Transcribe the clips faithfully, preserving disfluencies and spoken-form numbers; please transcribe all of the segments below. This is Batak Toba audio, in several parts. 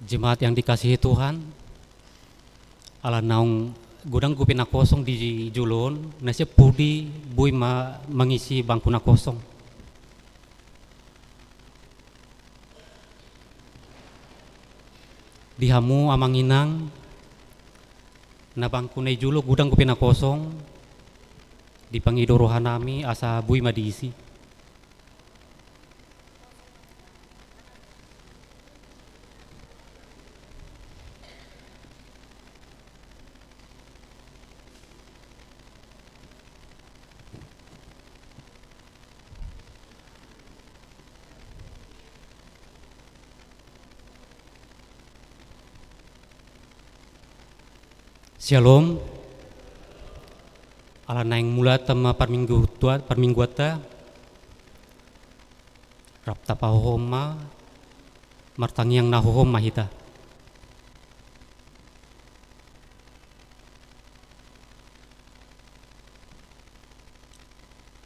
Jemaat yang dikasihi Tuhan, ala naung godang dope na kosong di jolo on, na sian pudi boi ma mangisi bangku na kosong. Di hamu amang inang, na bangku na i jolo godang dope na kosong, dipangido rohanami asa boi ma diisi. Syalom. Ala naeng mulanta ma parminggu-, parmingguanta, rap tapahohom ma, martangiang na hohom ma hita.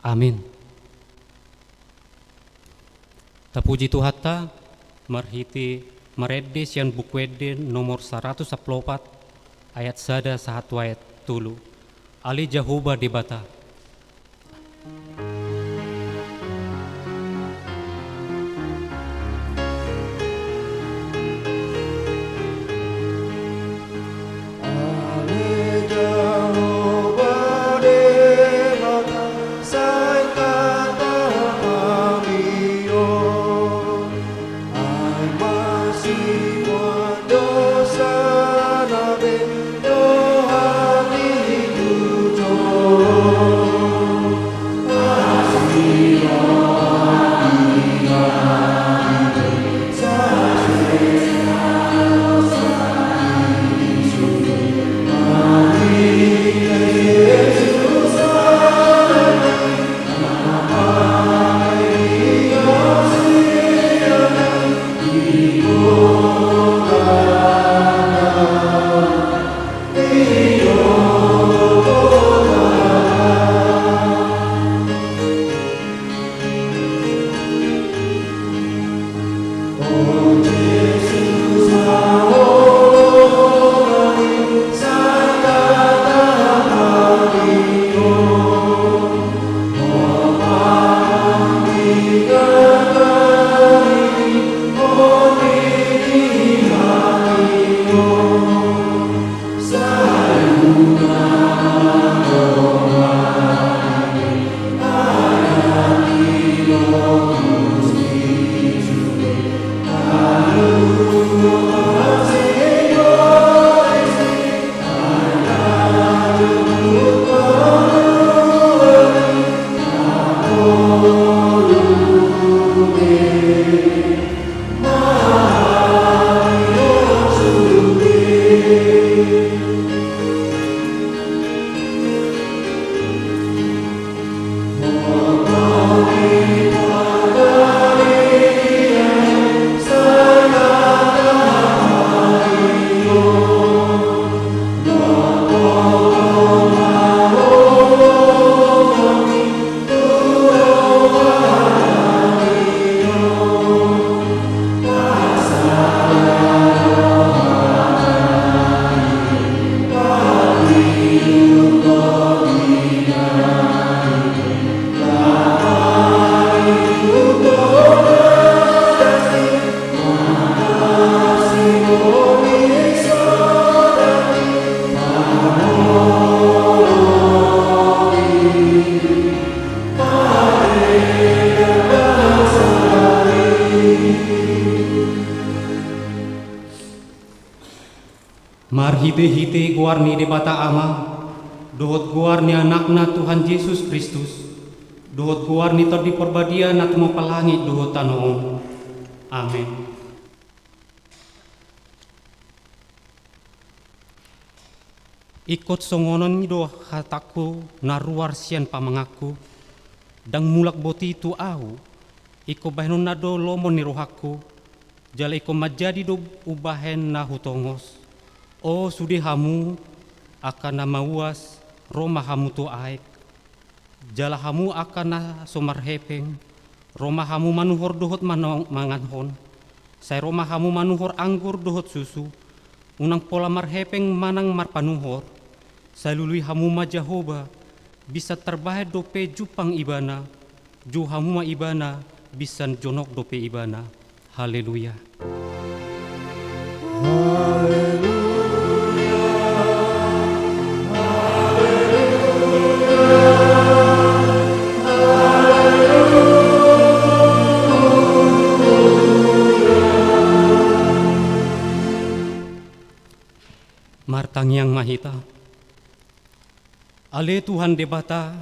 Amin. Tapuji Tuhanta, marhite marende sian Buku Ende nomor saratus sampulu opat, ayat sada sahat tu ayat tolu. Ale Jahowa Debata. Marhitehite goar ni Debata Ama, dohot goar ni Anakna Tuhan Jesus Kristus, dohot goar ni Tondi Parbadia na tumompa langit dohot tano on. Amen. Ingkon songon on i do hatangku na ruar sian pamanganku, ndang mulak boti tu ahu, ingkon bahenonna do lomo ni rohangku, jala ingkon manjadi do umbahen na hutongos. O sude hamu, angka na mauas, ro ma hamu tu aek. Jala hamu angka na so marhepeng, ro ma hamu manuhor dohot manong-, manganhon, Sai ro ma hamu manuhor anggur dohot susu, unang pola marhepeng manang marpanuhor. Sai lului hamu ma Jahowa, binsan tarbahen dope jumpang Ibana, jou hamu ma Ibana, binsan jonok dope Ibana. Haleluya. Martangiang ma hita. Ale Tuhan Debata,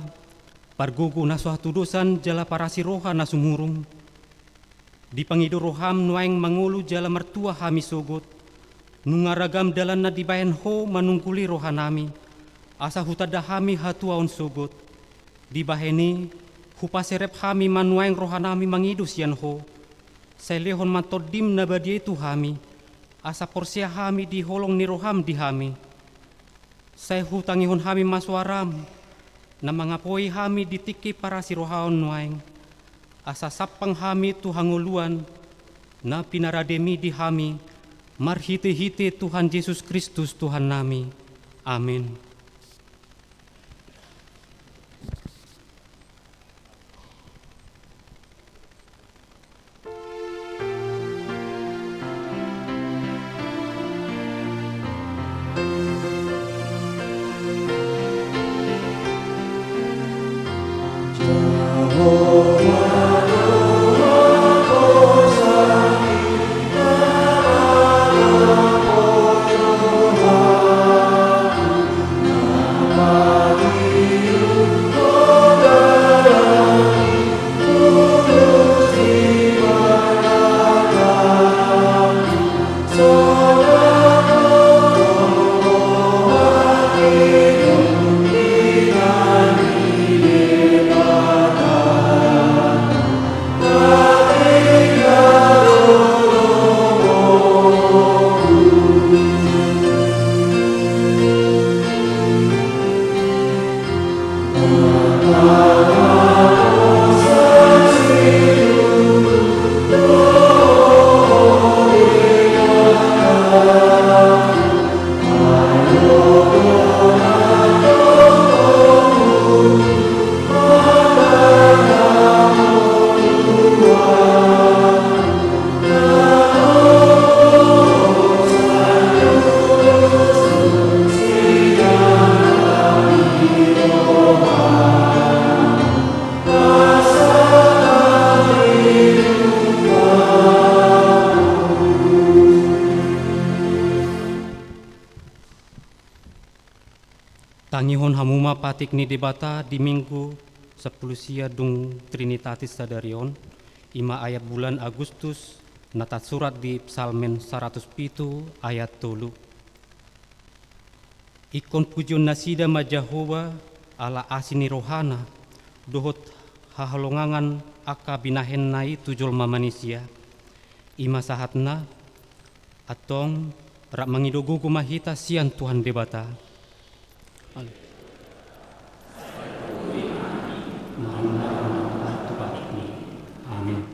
pargogo na so hatudosan jala parasi roha na sumurung, dipangido roham nuaeng mangolu jala martua hami sogot, nunga ragam dalan na dibahen ho manungguli rohanami, asa hutanda hami hatuaon sogot. Dibahen i, hupaserep hami ma nuaeng rohanami mangido sian ho, sai lehon ma Tondim na badia i tu hami, asa porsea hami di holong ni roham di hami. Sai hutangihon hami ma soaram, na mangapoi hami di tingki parasi rohaon nuaeng, asa sampang hami tu hangoluan, na pinarademi di hami, marhite-hite Tuhan Jesus Kristus Tuhannami. Amin. Tangihon hamu ma patik ni Debata di Minggu sampulu sia dung Trinitatis sadari on, i ma ayat bulan Agustus, na tarsurat di Psalmen saratus pitu ayat tolu. Ingkon pujion nasida ma Jahowa, ala asi ni rohana, dohot haholongangan angka binahenna i tu jolma manisia. I ma sahatna, antong rap mangido gogo ma hita sian Tuhan Debata. Amen. Amen.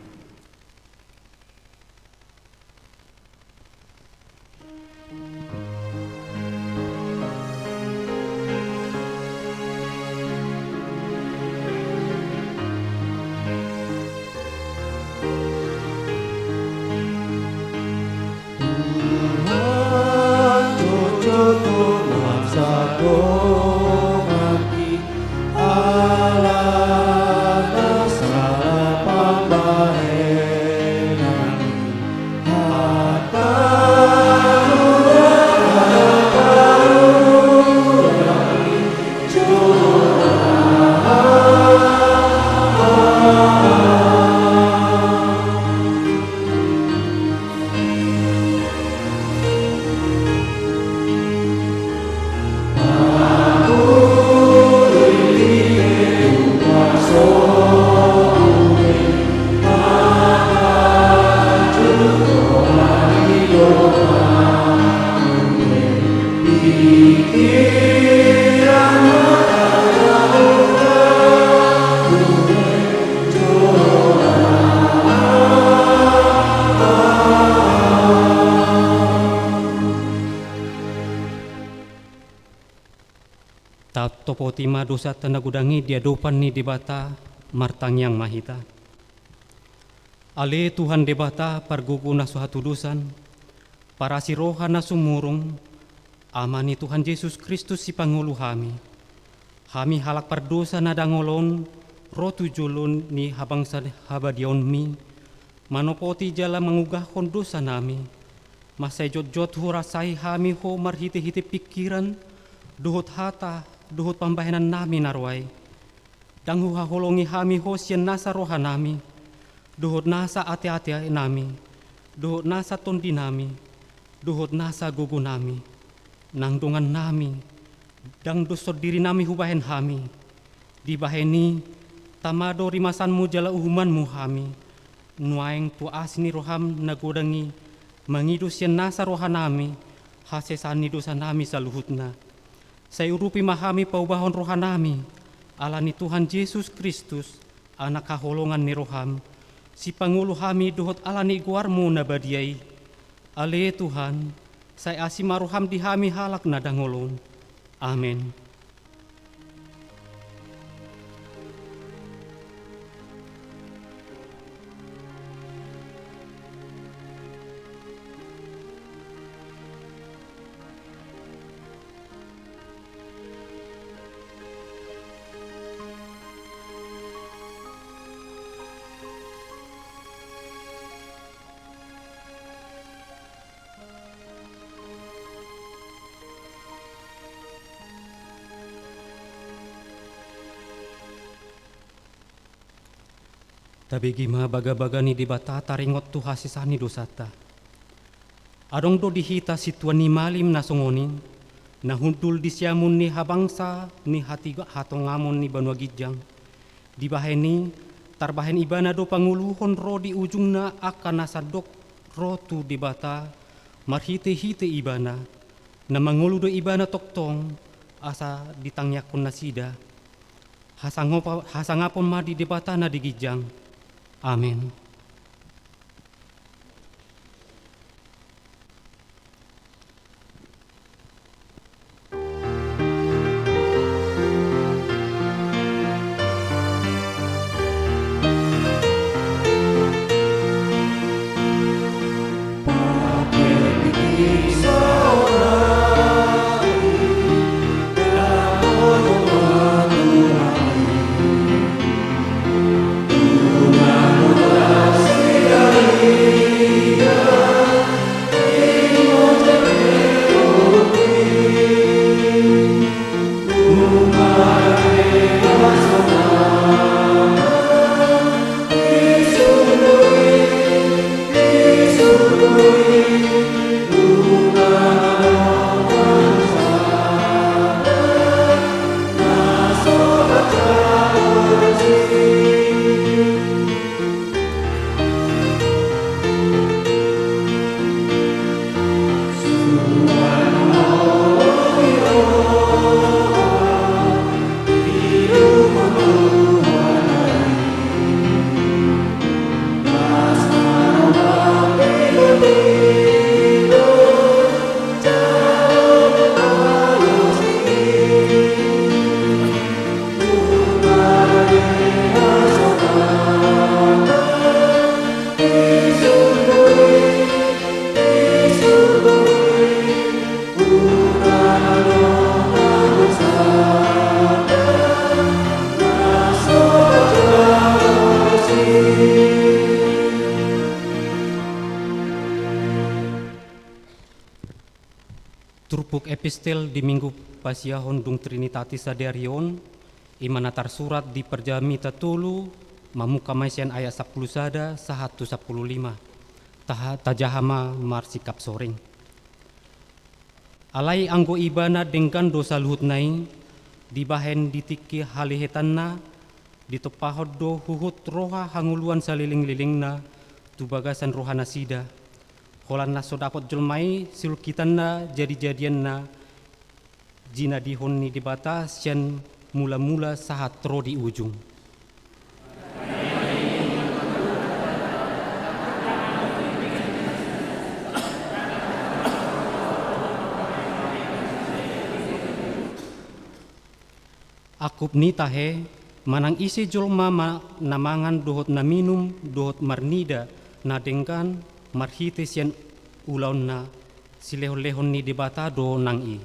Topoti ma dosanta na godang i di adopan ni Debata. Martangiang ma hita. Ale Tuhan Debata, pargogo na so hatudosan, parasi roha na sumurung, Ama ni Tuhan Jesus Kristus sipangolu hami. Hami halak pardosa na dangol on, ro tu jolo ni habangsa habadiaonmi, manopoti jala mangugahon dosanami. Mansai jotjot hurasai hami Ho marhitehite pingkiran, dohot hata, dohot pambahenannami na ro ai. Ndang huhaholongi hami Ho sian nasa rohanami, dohot nasa ateatenami, dohot nasa tondinami, dohot nasa gogonami, nang dongannami, ndang dos sondirinami hubahen hami. Dibahen i, tama do rimasanmu jala uhumanmu hami, nuaeng tu asi ni roham na godang i, mangido sian nasa rohanami, hasesaan ni dosanami saluhutna. Sai urupi ma hami paubahon rohanami, ala ni Tuhan Jesus Kristus, Anak haholongan ni roham, sipangolu hami dohot ala ni goarmu na badia i. Ale Tuhan, sai asi ma roham di hami halak na dangol on. Amen. Tabege ma bagabaga ni Debata taringot tu hasesaan ni dosanta. Adong do di hita sintua ni malim na songon i, na hundul di siamun ni habangsa ni hatiga-, hatongamon ni banua ginjang. Dibahen i, tarbahen ibana do pangoluhon ro di ujungna angka na sandok ro tu Debata, marhitehite ibana, na mangolu do ibana tongtong, asa ditangiangkon nasida. Hasangopa-, hasangapon ma di Debata na di ginjang. Amen. Turpuk epistel di Minggu pasiahon dung Trinitatis sadari on, i ma na tarsurat di Parjamita tolu, mamungka ma i sian ayat sampulu sada sahat tu sampulu lima. Taha-, tajaha ma marsikap soring. Alai anggo Ibana denggan do saluhutna i, dibahen di tingki halehetanna, ditompahon do huhut roha hangoluan salelenglelengna tu bagasan rohanasida. Holan na so dapot jolma i siulkitanna jadijadianna, jinadihon ni Debata sian mulamula sahat ro di ujung. Angkup ni tahe, manang ise jolma ma-, na mangan dohot na minum dohot marnida na denggan marhite sian ulaonna, silehonlehon ni Debata do nang i.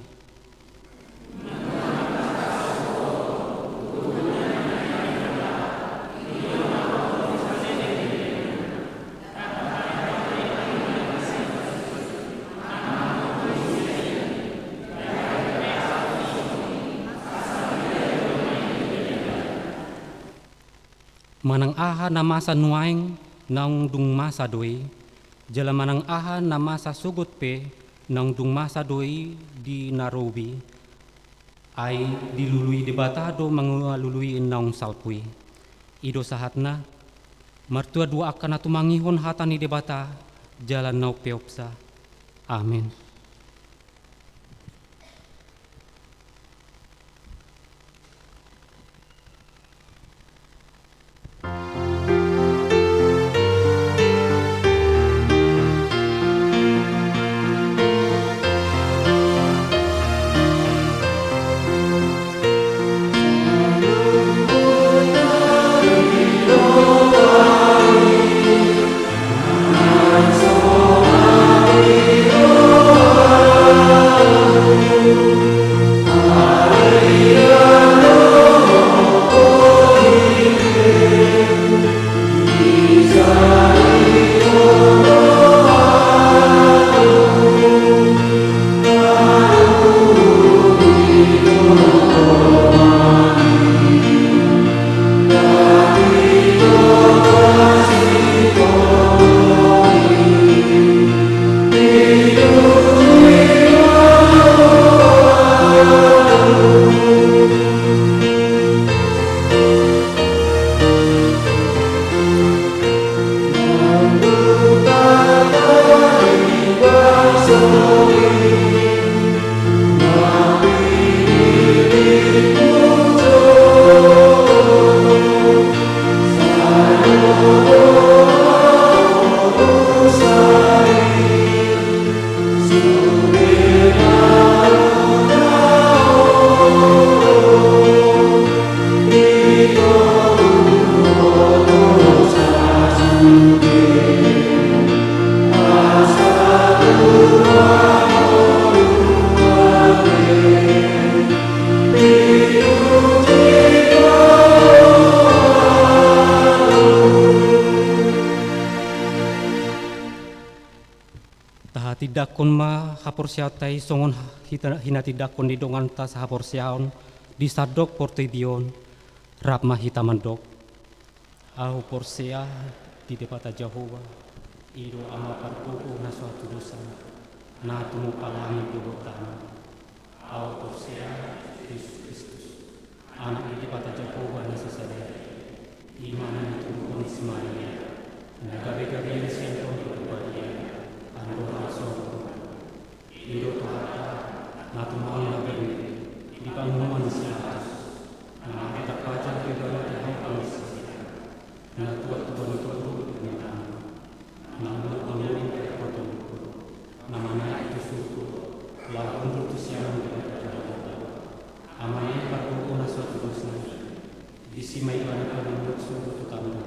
Manang aha na masa nuaeng, naung dung masa do i, jala manang aha na masa sogot pe, naung dung masa do i di na robi. Ai dilului Debata do mangalului naung salpu i. I do sahatna. Martua do angka na tumangihon hata ni Debata jala na umpeopsa. Amen. Tahatindangkon ma haporseaonta i songon hita-, hinatindangkon ni donganta sahaporseaon di sandok portibi on. Rap ma hita mandok. Ahu porsea di Debata Jahowa, i do Ama pargogo na so hatudosan, na tumompa langit dohot tano. Ahu porsea di Jesus Kristus, Anak ni Debata Jahowa na so sada i, i ma na nituruhon ni si Maria, na gabegabean sian Tondi Porbadia, andorang so hurang. I do Tuhanta, na tumangihon na bere di panguhuman ni si Pilatus, na marhite pajal pe Ibana dihaholongi sisean, na tuat tu banua toru di tano, na mulak mangolu di ari patolu, na manaek tu surgo, laho hundul tu siamun ni Debata Jahowa. Ama i pargogo na so hatudosan, disi ma Ibana panuhuk surgo tu tano,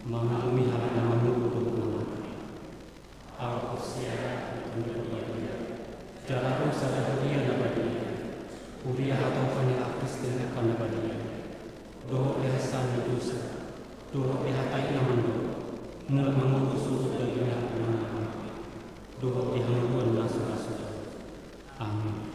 mangalumi halak na mangolu dohot na mate. Ahu porsea di Tondi Porbadia, jala ro sada huria na badia, huria hatopan ni halak Kristen angka na badia, dohot di hasesaan ni dosa, dohot di hata i na mandok, mulak mangolu tu surgo daging ni halak na mate, dohot di hangoluan na so ra suda. Amin.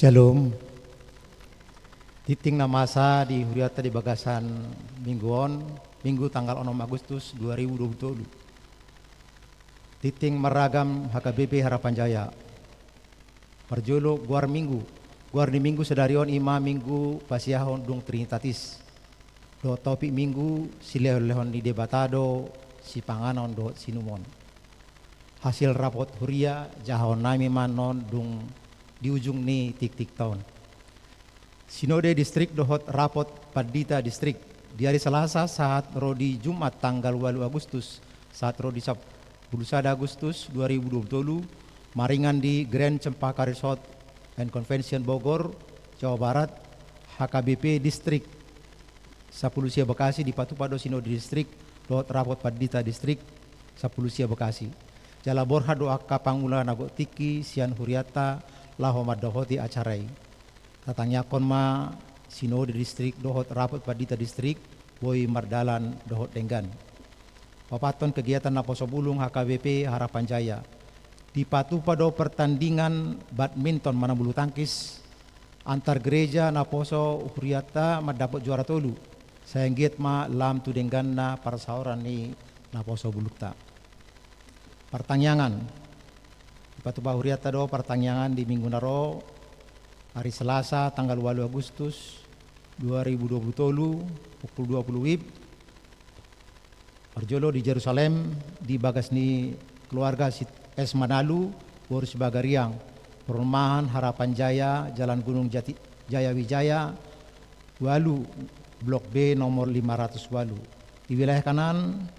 Syalom. Tingting na masa di hurianta di bagasan minggu on, Minggu tanggal onom Agustus dua ribu dua puluh tolu. Tingting marragam H K B P Harapan Jaya. Parjolo, goar minggu. Goar ni minggu sadari on i ma minggu pasiahon dung Trinitatis. Dohot topik minggu, silehonlehon ni Debata do sipanganon dohot siinumon. Hasil rapot huria jahaonnami ma annon dung di ujung ni tingtingta on. Sinode distrik dohot rapot pandita distrik. Di ari Salasa sahat ro di Jumat tanggal ualu Agustus sahat ro di sampulu sada Agustus dua ribu dua puluh tolu, maringan di Grand Cempaka Resort and Convention Bogor, Jawa Barat, H K B P distrik sampulu sia Bekasi dipatupa do sinode distrik dohot rapot pandita distrik sampulu sia Bekasi. Jala borhat do angka pangula na gok tingki sian hurianta laho mandohoti acara i. Tatangiangkon ma sinode distrik dohot rapot pandita distrik boi mardalan dohot denggan. Papathon kegiatan naposo bulung H K B P Harapan Jaya. Dipatupa do pertandingan badminton manang bulu tangkis antar gereja naposo hurianta mandapot juara tolu. Sai anggiat ma lam tu dengganna parsaoran ni naposo bulungta. Partangiangan. Dipatupa hurianta do partangiangan di minggu na ro, ari Salasa tanggal ualu Agustus dua ribu dua puluh tolu, pukul dua puluh W I B. Parjolo di Jerusalem, di bagas ni keluarga si S Manalu, boru Sibagariang, perumahan Harapan Jaya, Jalan Gunung Jati, Jaya Wijaya, ualu, Blok B, nomor lima ratus ualu. Di wilayah Kanaan,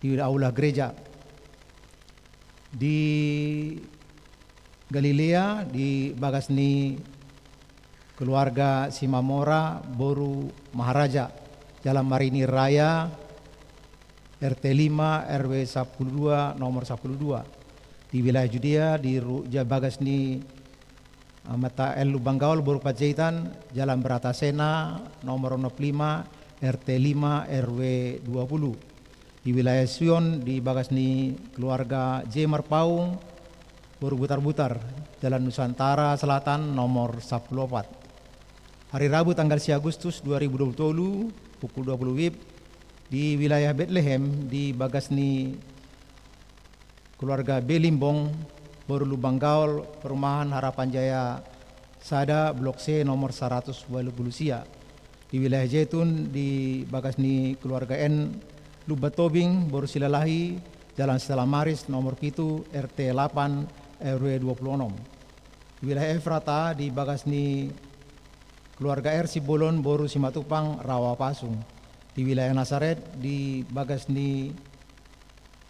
di aula gereja. Di Galilea, di bagas ni keluarga Simamora, boru Maharaja, Jalan Marini Raya, R T lima, R W sampulu dua, nomor sampulu dua. Di wilayah Judea, di ru-, ja-, bagas ni Amanta L. Lumban Gaol boru Panjaitan, Jalan Bratasena, nomor onom pulu lima, R T lima, R W dua puluh. Di wilayah Sion, di bagas ni keluarga J. Marpaung, boru Butarbutar, Jalan Nusantara Selatan, nomor sampulu opat. Hari Rabu tanggal sia Agustus dua ribu dua puluh tolu, pukul dua puluh WIB, di wilayah Betlehem, di bagas ni keluarga B. Limbong, boru Lumban Gaol, perumahan Harapan Jaya sada, Blok C, nomor saratus ualu pulu sia. Di wilayah Jetun, di bagas ni keluarga N. Lumban Tobing, boru Silalahi, Jalan Stella Maris, nomor pitu, R T lapan, R W dua puluh onom. Di wilayah Efrata, di bagas ni keluarga R. Simbolon, boru Simatupang, Rawa Pasung. Di wilayah Nasaret, di bagas ni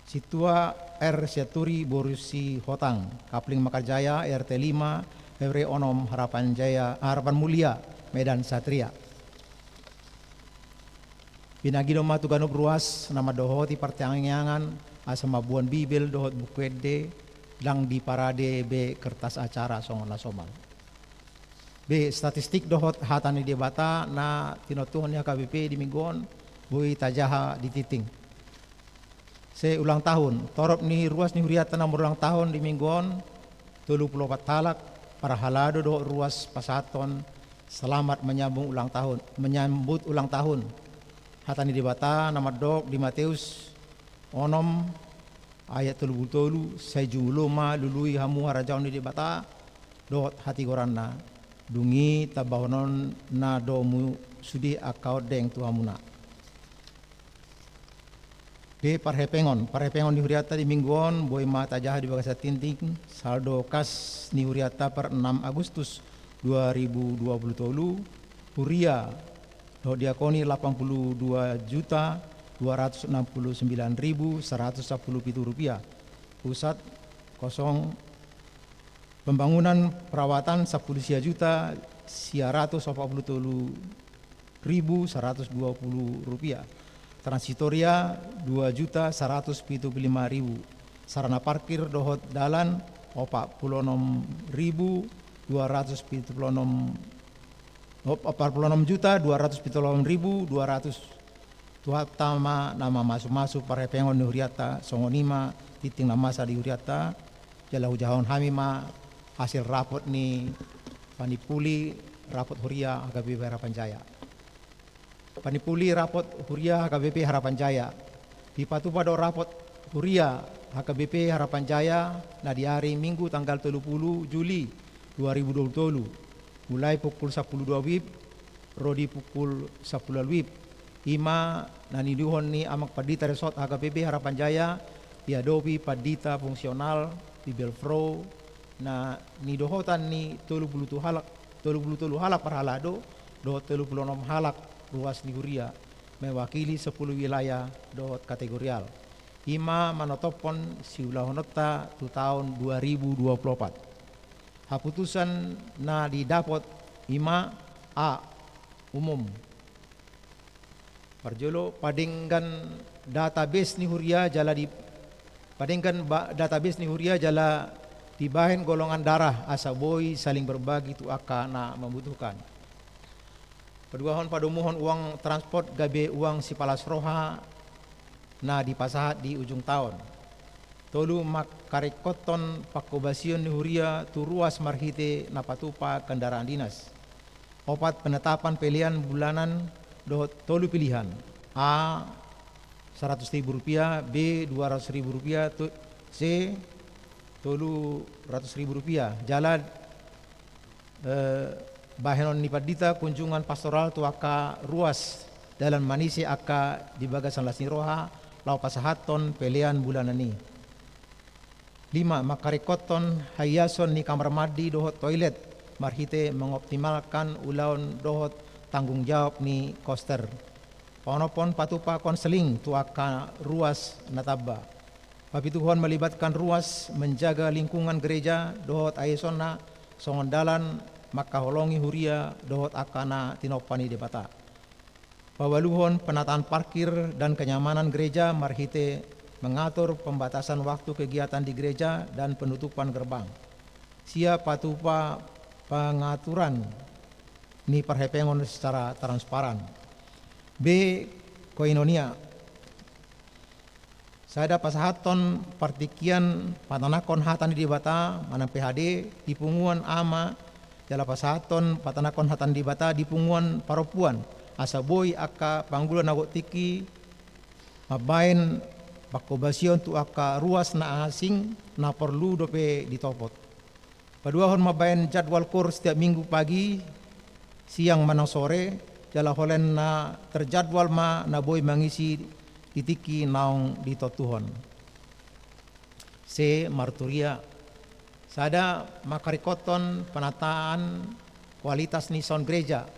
Sintua R. Sianturi, boru Sihotang, Kapling Mekarjaya, R T lima, R W onom, Harapan Jaya, Harapan Mulia, Medan Satria. Pinangido ma tu ganup ruas na mandohoti partangiangan, asa mamboan Bibel dohot Buku Ende, ndang diparade be kertas acara songon na somal. Be, statistik dohot hata ni Debata na tinontuhon ni H K B P di minggu on, boi tajaha di tingting. Se ulang tahun, torop ni ruas ni hurianta na marulang tahun di minggu on, tolu pulu opat halak, parhalado dohot ruas pasahathon selamat menyambung ulang tahun, menyambut ulang tahun. Hata ni Debata na mandok di Mateus onom ayat tolu pulu tolu, sai jumolo ma lului hamu harajaon ni Debata dohot hatigoranna, dung i tambahononna do muse sude angka ondeng tu hamuna. Be, parhepengon, parhepengon ni hurianta di minggu on, boi ma tajaha di bagasan tingting, saldo kas ni hurianta per enam Agustus dua ribu dua puluh tolu, huria dohot diakoni lapan pulu dua juta dua ratus enam pulu sembilan ribu saratus sampulu pitu rupiah. Pusat kosong, pembangunan perawatan sampulu sia juta sia ratus opat pulu tolu ribu saratus dua pulu rupiah. Transitoria dua juta saratus pitu pulu lima ribu. Sarana parkir dohot dalan opat pulu onom ribu dua ratus pitu pulu onom, opat pulu onom juta dua ratus pitu pulu onom ribu dua ratus. Tuhanta ma na mamasumasu parhepengon ni hurianta, songon i ma tingting na masa di hurianta. Jala hujahahon hami ma hasil rapot ni panimpuli rapot huria H K B P Harapan Jaya. Panimpuli rapot huria H K B P Harapan Jaya. Dipatupa do rapot huria H K B P Harapan Jaya na di ari Minggu tanggal tolu pulu Juli dua ribu dua pulu tolu, mulai pukul sampulu dua WIB ro di pukul sampulu ualu WIB. I ma na niihuthon ni Amang Pandita Resort H K B P Harapan Jaya diadopi pandita fungsional, Bibelvrouw, na nidohotan ni tolu pulu tolu halak, tolu pulu tolu halak parhalado dohot tolu pulu onom halak ruas ni huria, mewakili sampulu wilayah dohot kategorial. I ma manotophon siulahononta tu taon dua ribu dua pulu opat. Haputusan na didapot i ma: A, umum. Parjolo, padenggan database ni huria jala di, padenggan ba-, database ni huria jala dibahen golongan darah asa boi saling berbagi tu angka na membutuhkan. Paduahon, padomuhon uang transport gabe uang sipalas roha na dipasahat di ujung taon. Tolu, mangkaringkothon pangkobasion ni huria tu ruas marhite na patupa kendaraan dinas. Opat, penetapan pelean bulanan dohot tolu pilihan. A, saratus ribu rupiah, B, dua ratus ribu rupiah, tu-, C, tolu ratus ribu rupiah. Jala, eh, bahenon ni pandita kunjungan pastoral tu angka ruas dalan manise angka di bagasan las ni roha laho pasahathon pelean bulanan i. Lima, mangkaringkothon haiason ni kamar mandi dohot toilet marhite mengoptimalkan ulaon dohot tanggung jawab ni koster. Paonomhon patupa konseling tu angka ruas na tamba. Papituhon melibatkan ruas menjaga lingkungan gereja dohot haiasonna songon dalan mangkaholongi huria dohot angka na tinompa ni Debata. Paualuhon penataan parkir dan kenyamanan gereja marhite mengatur pembatasan waktu kegiatan di gereja dan penutupan gerbang. Siap patupa pengaturan ni parhepengon secara transparan. B. Koinonia. Sada, pasahathon partingkian patanakhon hata ni Debata manang P H D di punguan ama, jala pasahathon patanakhon hata ni Debata di punguan parompuan, asa boi angka pangula na gok tingki mambahen pangkobasion tu angka ruas na asing na porlu dope ditopot. Paduahon, mambahen jadwal koor setiap minggu pagi, siang manang sore, jala holan na terjadwal ma na boi mangisi di tingki naung ditontuhon. C. Marturia. Sada, mangkaringkothon penataan kualitas ni sound gereja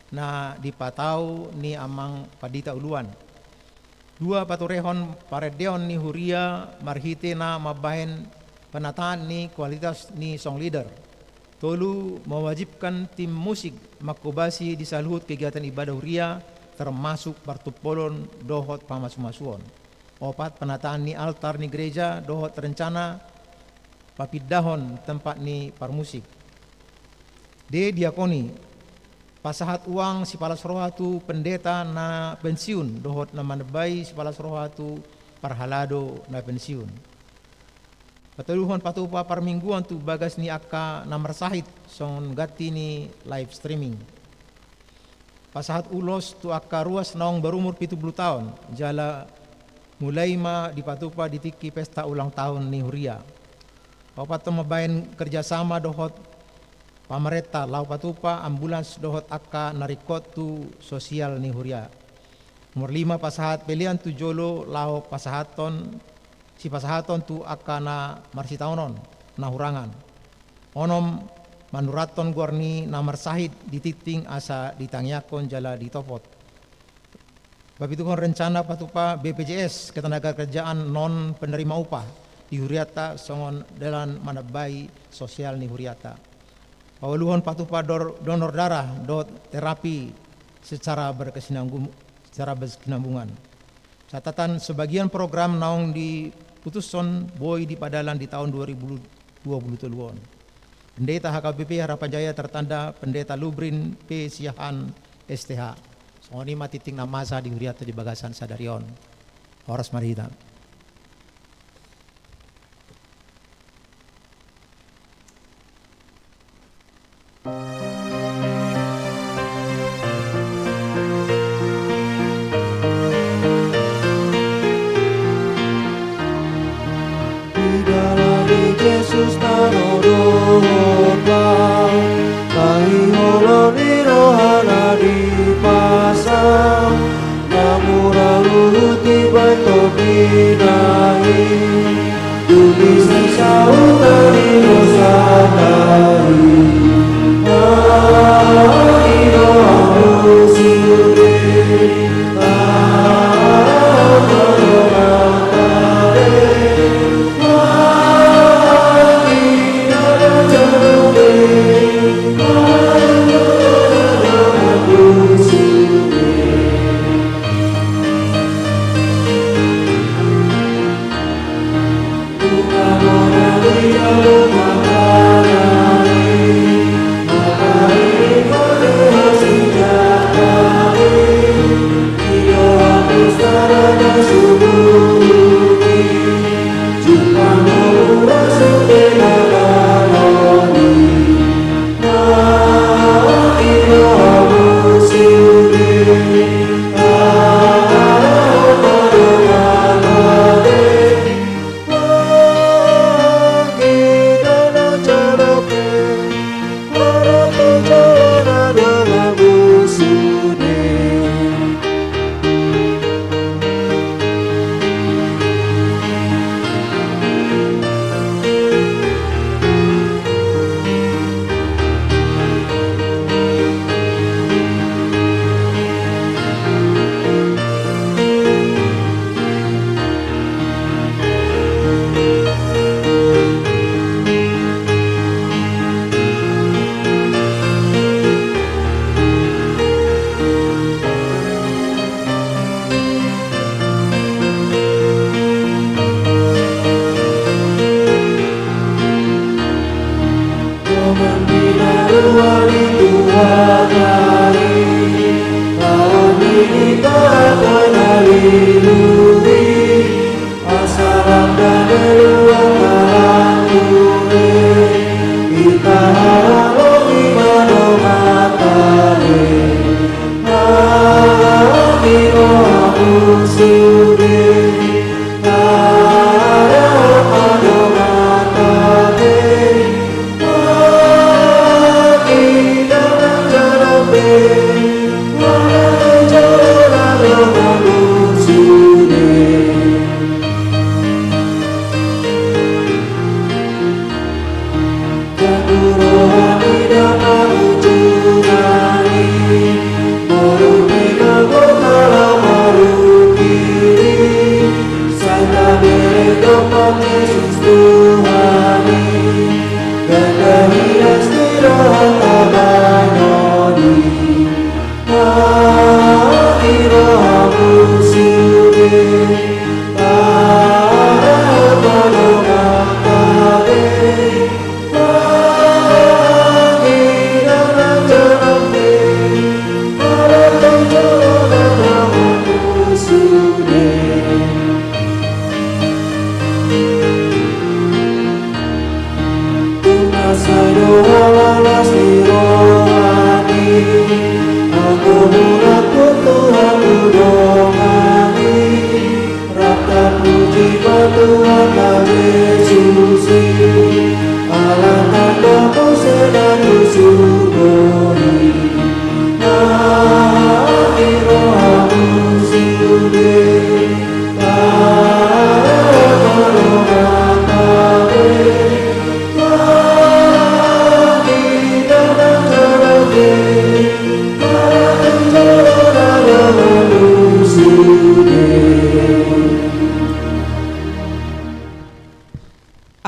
na dipatau ni amang pandita uluan. Dua, paturehon parendeon ni huria marhite na mambahen penataan ni kualitas ni song leader. Tolu, mewajibkan tim musik mangkobasi di saluhut kegiatan ibadah huria, termasuk partumpolon dohot pamasumasuon. Opat, penataan ni altar ni gereja dohot rencana papindahon tempat ni parmusik. D. Diakoni. Pasahat uang sipalas roha tu pendeta na pensiun dohot na manembai sipalas roha tu parhalado na pensiun. Patoluhon, patupa parmingguan tu bagas ni angka na marsahit songon ganti ni live streaming. Pasahat ulos tu angka ruas naung berumur pitu pulu taon, jala mulai ma dipatupa di tingki pesta ulang tahun ni huria. Paopathon, mambahen kerjasama dohot pamarenta laho patupa ambulans dohot angka na ringkot tu sosial ni huria. Nomor lima, pasahat pelean tu jolo laho pasahathon, sipasahaton tu angka na marsitaonon, na hurangan. Onom, manurathon goar ni na marsahit di tingting asa ditangiangkon jala ditopot. Papituhon, rencana patupa B P J S ketenagakerjaan non penerima upah di huriata songon dalan manambai sosial ni huriata. Paualuhon, patupa dor-, donor darah dohot terapi secara berkesinambung-, secara berkesinambungan. Catatan, sebagian program naung diputushon boi dipadalan di taon dua ribu dua pulu tolu on. Pendeta H K B P Harapan Jaya tertanda Pendeta Lubrin P Siahaan, S T H. Songon i ma tingting na masa di huriata di bagasan sadari on. Horas ma di hita. Di dalam Jesus tano dohot lam, tahi holong ni rohana dipasang, na murah luhut dibahen topi na i.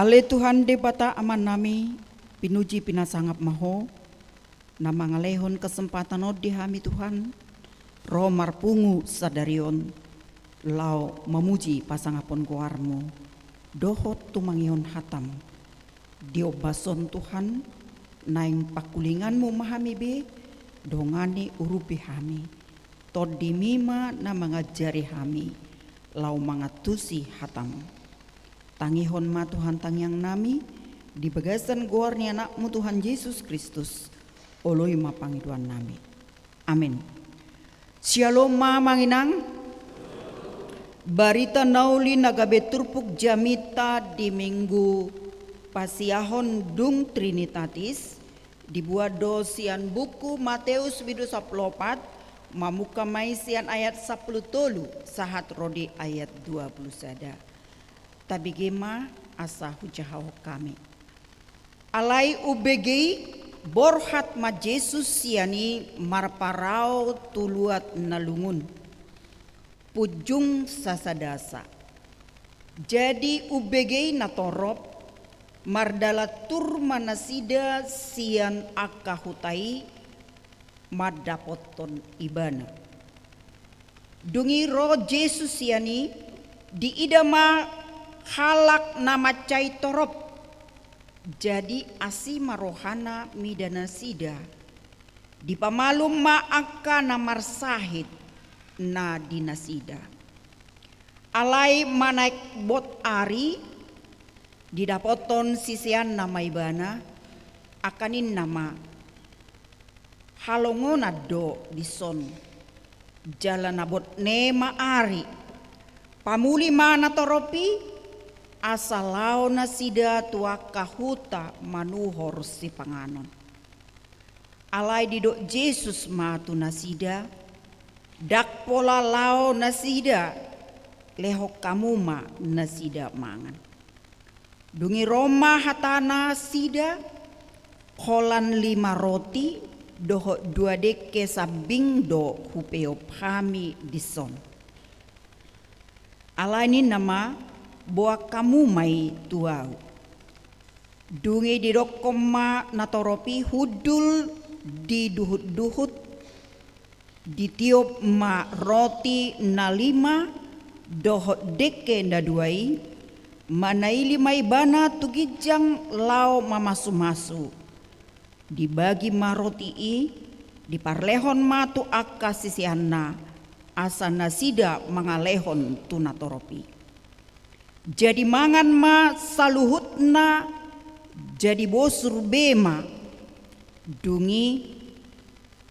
Ale Tuhan Debata Amanami, pinuji pinasangap ma Ho, na mangalehon kesempatan on di hami Tuhan, ro marpungu sadari on, laho mamuji pasangapon goar-Mu, dohot tumangihon hata-M. Di ombas on Tuhan, naeng pangkulingan-Mu ma hami be, dongani urupi hami. Tondi-Mi ma na mangajari hami, laho mangantusi hata-M. Tangihon ma Tuhan tangiangnami, di bagasan goar ni Anak-Mu Tuhan Jesus Kristus, oloi ma pangidoannami. Amen. Syalom ma amang inang. Barita na uli na gabe turpuk jamita di Minggu Pasiahon dung Trinitatis, dibuat do sian buku Mateus bindu sampulu opat, mamungka ma i sian ayat sampulu tolu, sahat ro di ayat dua pulu sada. Tabege ma asa hujahahon hami. Alai umbege i, borhat ma Jesus sian i marparau tu luat na lungun, punjung sasadasa. Jadi umbege i natorop, mardalan tur ma nasida sian angka huta i, mandapothon Ibana. Dung i ro Jesus sian i, diida ma halak na mansai torop. Jadi asi ma rohana mida nasida. Dipamalum ma angka na marsahit na di nasida. Alai manaek bot ari, didapothon siseanna ma Ibana, angka ninna ma, halongonan do dison, jala na botne ma ari. Pamuli ma natorop i, asa laho nasida tu angka huta manuhor sipanganon. Alai didok Jesus ma tu nasida, ndang pola laho nasida, lehon hamu ma nasida mangan. Dung i ro ma hata nasida, holan lima roti dohot dua dengke sambing do hupeop hami dison. Alai ninna ma, boan hamu ma i tu ahu. Dung i didokkon ma natorop i hundul di duhutduhut, ditiop ma roti na lima dohot dengke na dua i, manaili ma Ibana tu ginjang laho mamasumasu. Dibagi ma roti i, diparlehon ma tu angka siseanna, asa nasida mangalehon tu natorop i. Jadi mangan ma saluhutna, jadi bosur be ma. Dung i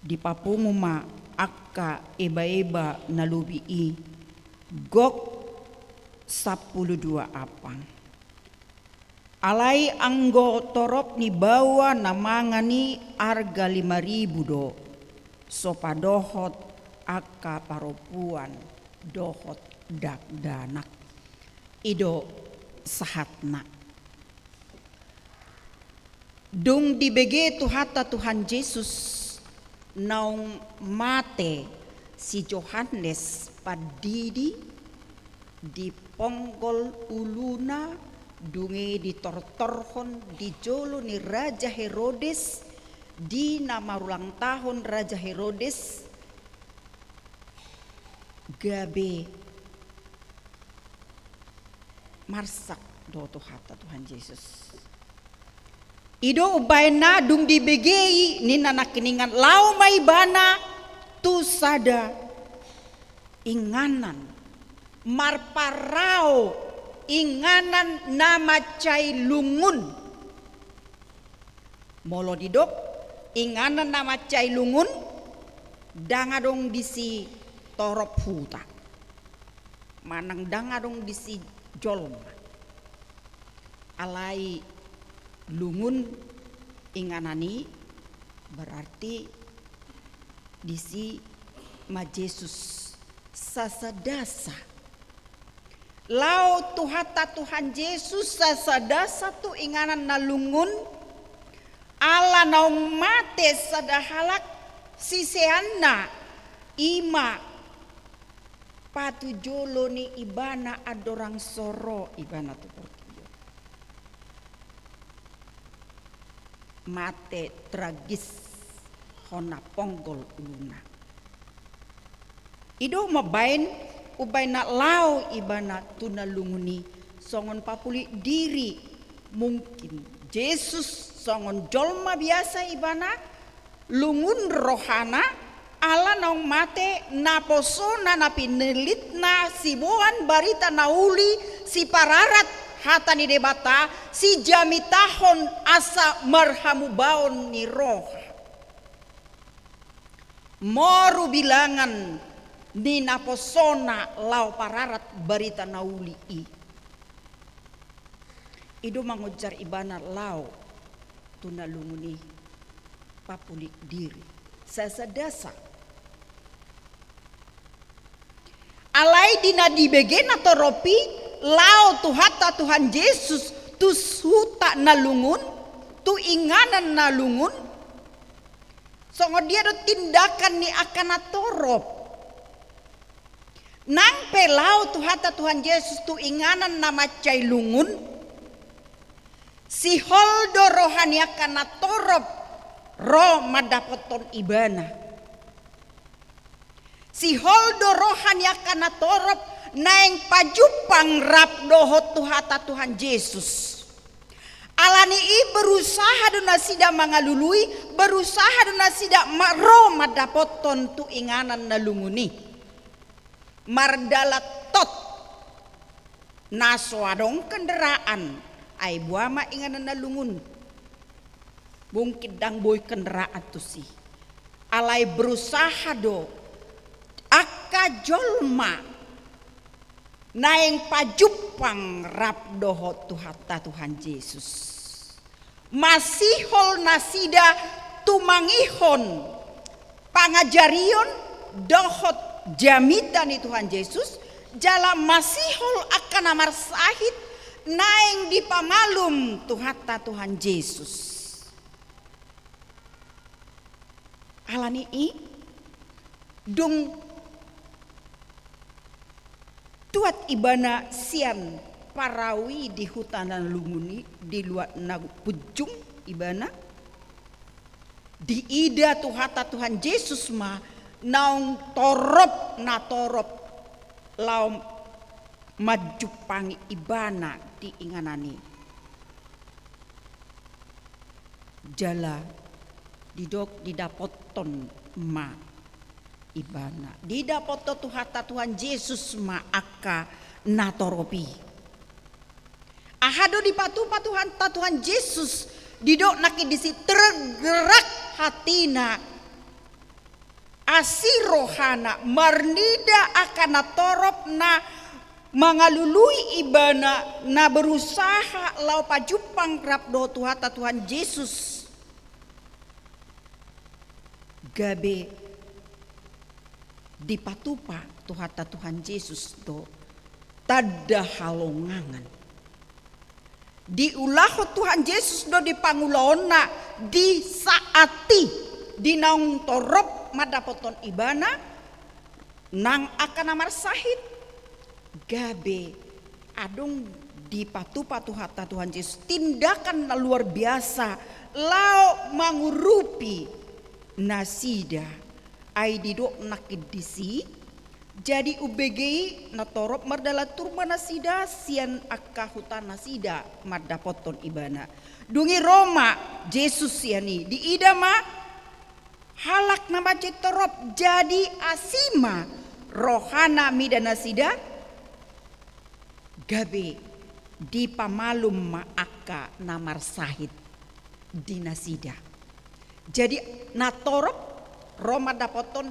dipapungu ma angka ebaeba na lobi i, gok sampulu dua ampang. Alai anggo torop ni baoa na mangan i arga lima ribu do, so padohot angka parompuan dohot dakdanak. I do sahatna. Dung dibege Tuhanta Tuhan Jesus naung mate si Johannes Pandidi, diponggol uluna, dung i ditortorhon di jolo ni Raja Herodes, di na marulang tahun Raja Herodes, gabe marsak do Tuhanta Tuhan Jesus. I do umbahen na dung dibege i, ninna nangkiningan, laho ma ibana tu sada inganan, marparrao inganan na mansai lungun. Molo didok inganan na mansai lungun, ndang adong disi torop huta manang ndang adong disi jolma. Alai lungun inganan i, berarti disi ma Jesus sasadasa. Laho Tuhanta Tuhan Jesus sasadasa tu inganan na lungun, ala naung mate sada halak siseanna, i ma patujolo ni ibana andorang so ro ibana tu portibi on. Mate tragis, hona ponggol uluna. I do mambaen, umbaen na laho ibana tu na lungun i songon papuli diri. Mungkin Jesus songon jolma biasa ibana, lungun rohana, ala naung mate naposona na pinillitna, siboan barita na uli, sipararat hata ni Debata, sijamitahon asa marhamubaon ni roha. Moru bilangan ni naposona laho pararat barita na uli i. I do mangonjar ibana laho tu na lungun i, papuli diri sasadasa. Alai di na dibege natorop i, laho Tuhanta Tuhan Jesus tu huta na lungun, tu inganan na lungun, songon dia do tindakan ni angka natorop? Nang pe laho Tuhanta Tuhan Jesus tu inganan na mansai lungun, sihol do roha ni angka natorop ro mandapothon ibana. Sihol do roha ni angka natorop naeng pajumpang rap dohot Tuhanta Tuhan Jesus. Ala ni i berusaha do nasida mangalului, berusaha do nasida ma-, ro mandapothon tu inganan na lungun i. Mardalan tot, na so adong kendaraan, ai boha ma inganan na lungun? Mungkin ndang boi kendaraan tusi. Alai berusaha do angka jolma naeng pajumpang rap dohot Tuhanta Tuhan Jesus. Masihol nasida tumangihon pangajarion dohot jamita ni Tuhan Jesus, jala masihol angka na marsahit naeng dipamalum Tuhanta Tuhan Jesus. Ala ni i, dung tuat ibana sian parau i di huta na lungun i, di luat na punjung ibana, diida Tuhanta Tuhan Jesus ma naung torop natorop laho manjumpangi ibana di inganan i. Jala didok didapothon ma Ibana. Didapothon Tuhanta Tuhan Jesus ma angka na torop i. Aha do dipatupa Tuhanta Tuhan Jesus, didok nangkin disi tergerak hatina, asi rohana, marnida angka na torop na mangalului ibana, na berusaha laho pajumpang rap dohot Tuhanta Tuhan Jesus. Gabe dipatupa Tuhanta Tuhan Jesus do tanda halongangan. Diulahon Tuhan Jesus do di pangulaonna di saat i, di naung torop mandapothon ibana, nang angka na marsahit, gabe adong dipatupa Tuhanta Tuhan Jesus tindakan na luar biasa laho mangurupi nasida. Ai didok nangkin disi, jadi umbege i na torop mardalan tur ma nasida sian angka huta nasida mandapothon ibana. Dung i ro ma Jesus sian i, diida ma halak na mansai torop, jadi asi ma rohana mida nasida, gabe dipamalum ma angka na marsahit di nasida. Jadi na torop ro mandapothon,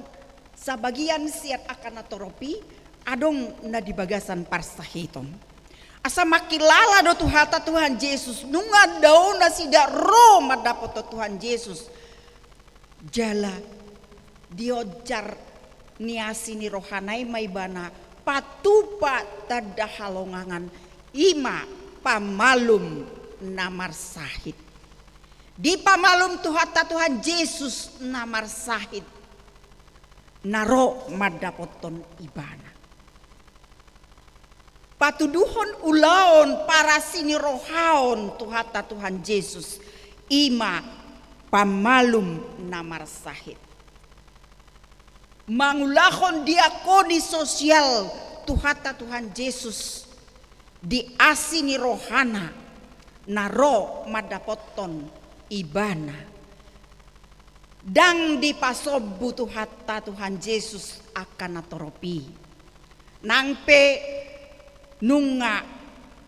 sabagian sian angka na torop i adong na di bagasan parsahiton. Asa mangkilala do Tuhanta Tuhan Jesus, nunga dao nasida ro mandapothon Tuhan Jesus. Jala dionjar ni asi ni rohana i ma ibana patupa tanda halongangan, i ma pamalum na marsahit. Dipamalum Tuhanta Tuhan Jesus na marsahit, na ro mandapothon ibana. Patuduhon ulaon parasi ni rohaon Tuhanta Tuhan Jesus, i ma pamalum na marsahit. Mangulahon diakoni sosial Tuhanta Tuhan Jesus, di asi ni rohana na ro mandapothon ibana. Ndang dipasombu Tuhanta Tuhan Jesus angka na torop i. Nang pe nunga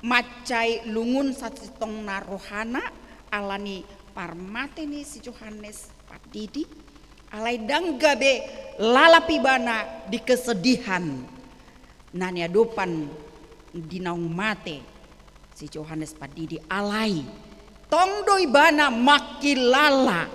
mansai lungun sasintongna rohana ala ni parmate ni si Johannes Pandidi, alai ndang gabe lalap ibana di kesedihan na niadopan di naung mate si Johannes Pandidi, alai tong do ibana mangkilala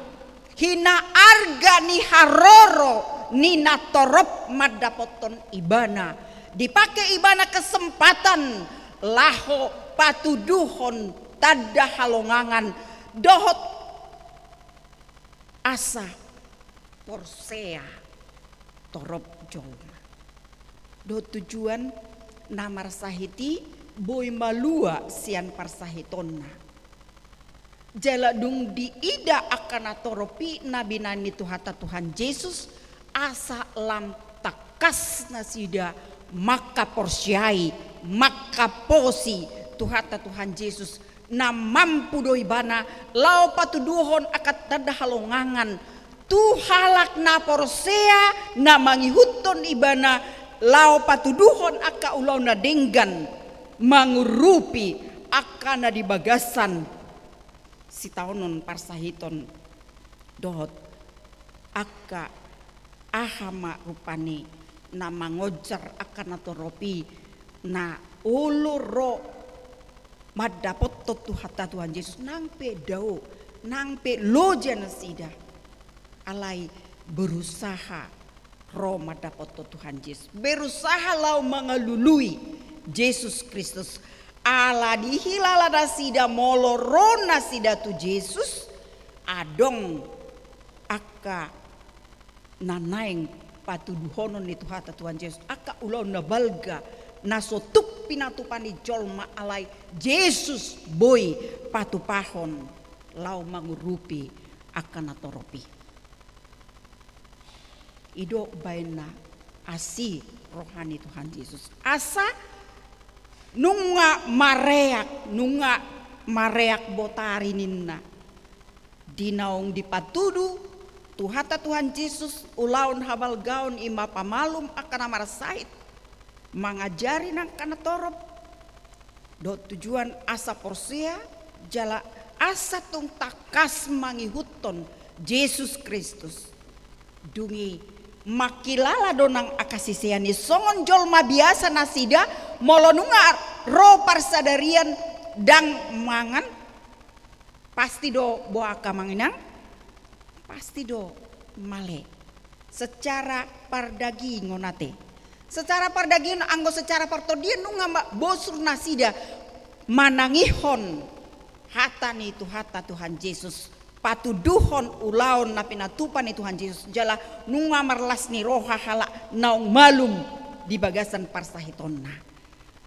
hinaarga ni haroro ni na torop mandapothon ibana. Dipake ibana kesempatan laho patuduhon tanda halongangan dohot asa porsea torop jolma. Dohot tujuan, na marsahit i boi malua sian parsahitonna. Jala dung diida angka na torop i na binahen ni Tuhanta Tuhan Jesus, asa lam tangkas nasida mangkaporseai, mangkaposi Tuhanta Tuhan Jesus, na mampu do ibana laho patuduhon angka tanda halongangan tu halak na porsea na mangihuthon ibana, laho patuduhon angka ulaon na denggan mangurupi angka na di bagasan sitaonon parsahiton dohot angka aha ma rupani na mangonjar angka na torop i na olo ro mandapothon Tuhanta Tuhan Jesus, nang pe dao, nang pe loja nasida, alai berusaha ro mandapothon Tuhan Jesus, berusaha laho mangalului Jesus Kristus. Ala dihilala nasida molo ro nasida tu Jesus, adong angka na naeng patuduhonon ni Tuhanta Tuhan Jesus, angka ulaon na balga na so tuk pinatupa ni jolma, alai Jesus boi patupahon laho mangurupi angka na torop i. I do baenna asi roha ni Tuhan Jesus. Asa nunga mareak, nunga mareak botari ninna. Di naung dipatudu Tuhanta Tuhan Jesus ulaon habalgaon i ma pamalum angka na marsahit, mangajari angka na torop, dohot tujuan asa porsea jala asa tung tangkas mangihuthon Jesus Kristus. Dung i mangkilala do nang angka sisean i songon jolma biasa nasida, molo nunga ro parsadarian ndang mangan, pasti do boha angka amang inang, pasti do male. Secara pardagingon ate. Secara pardagingon, anggo secara partondian nunga ma-, bosur nasida manangihon hata ni Tuhanta Tuhan Jesus, patuduhon ulaon na pinatupa ni Tuhan Jesus, jala nunga marlas ni roha halak naung malum di bagasan parsahitonna.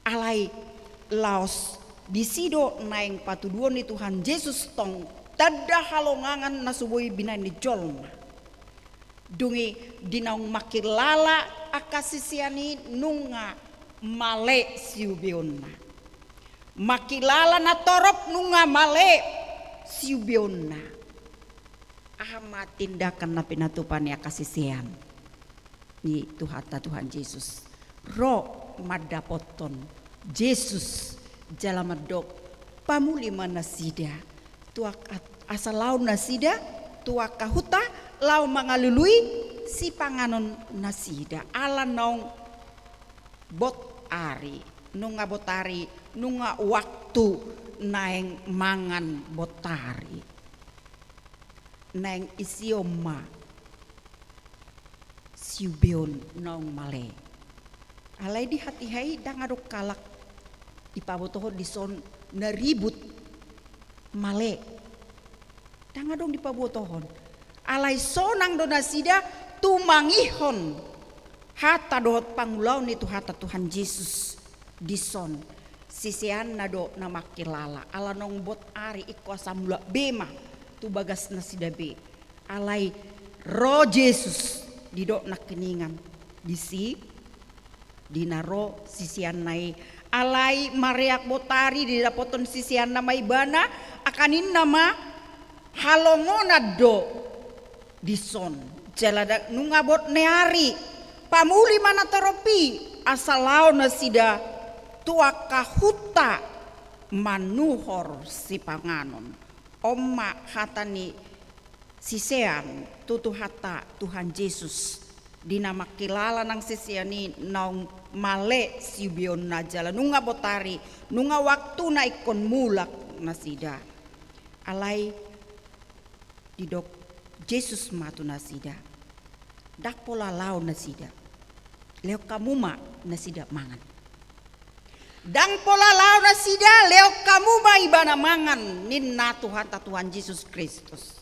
Alai laos disi do naeng patuduhon ni Tuhan Jesus tong tanda halongangan na so boi binahen ni jolma. Dung i di naung mangkilala angka sisean i nunga male siubeonna. Mangkilala na torop nunga male siubeonna. Aha ma tindakan na pinatupa ni angka sisean ni Tuhanta Tuhan Jesus? Ro mandapothon Jesus jala mandok, pamuli ma nasida tu ak-, asa laho nasida tu angka huta, laho mangalului sipanganon nasida. Ala naung bot ari, nunga bot ari, nunga waktu naeng mangan bot ari. Naeng isihon ma siubeon naung male. Alai di hatiha i ndang adong halak dipabotohon dison na ribut male. Ndang adong dipabotohon. Alai sonang do nasida tumangihon hata dohot pangulaon ni Tuhanta Tuhan Jesus dison. Siseanna do na mangkilala, ala naung bot ari ingkon asa mulak be ma tu bagas nasida be. Alai ro Jesus, didok nangkiningan disi, di na ro siseanna i. Alai mareak bot ari, didapothon siseanna ma ibana, angka ninna ma, halongonan do dison. Jala da-, nunga bot ni ari, pamuli ma na torop i, asa laho nasida tu angka huta manuhor sipanganon. On ma hata ni sisean tu Tuhanta Tuhan Jesus, di na mangkilala nang sisean i naung male siubeonna jala nunga bot ari, nunga waktuna ingkon mulak nasida. Alai didok Jesus ma tu nasida, ndang pola laho nasida, lehon hamu ma nasida mangan. Ndang pola laho nasida, lehon hamu ma ibana mangan, ninna Tuhanta Tuhan Jesus Kristus.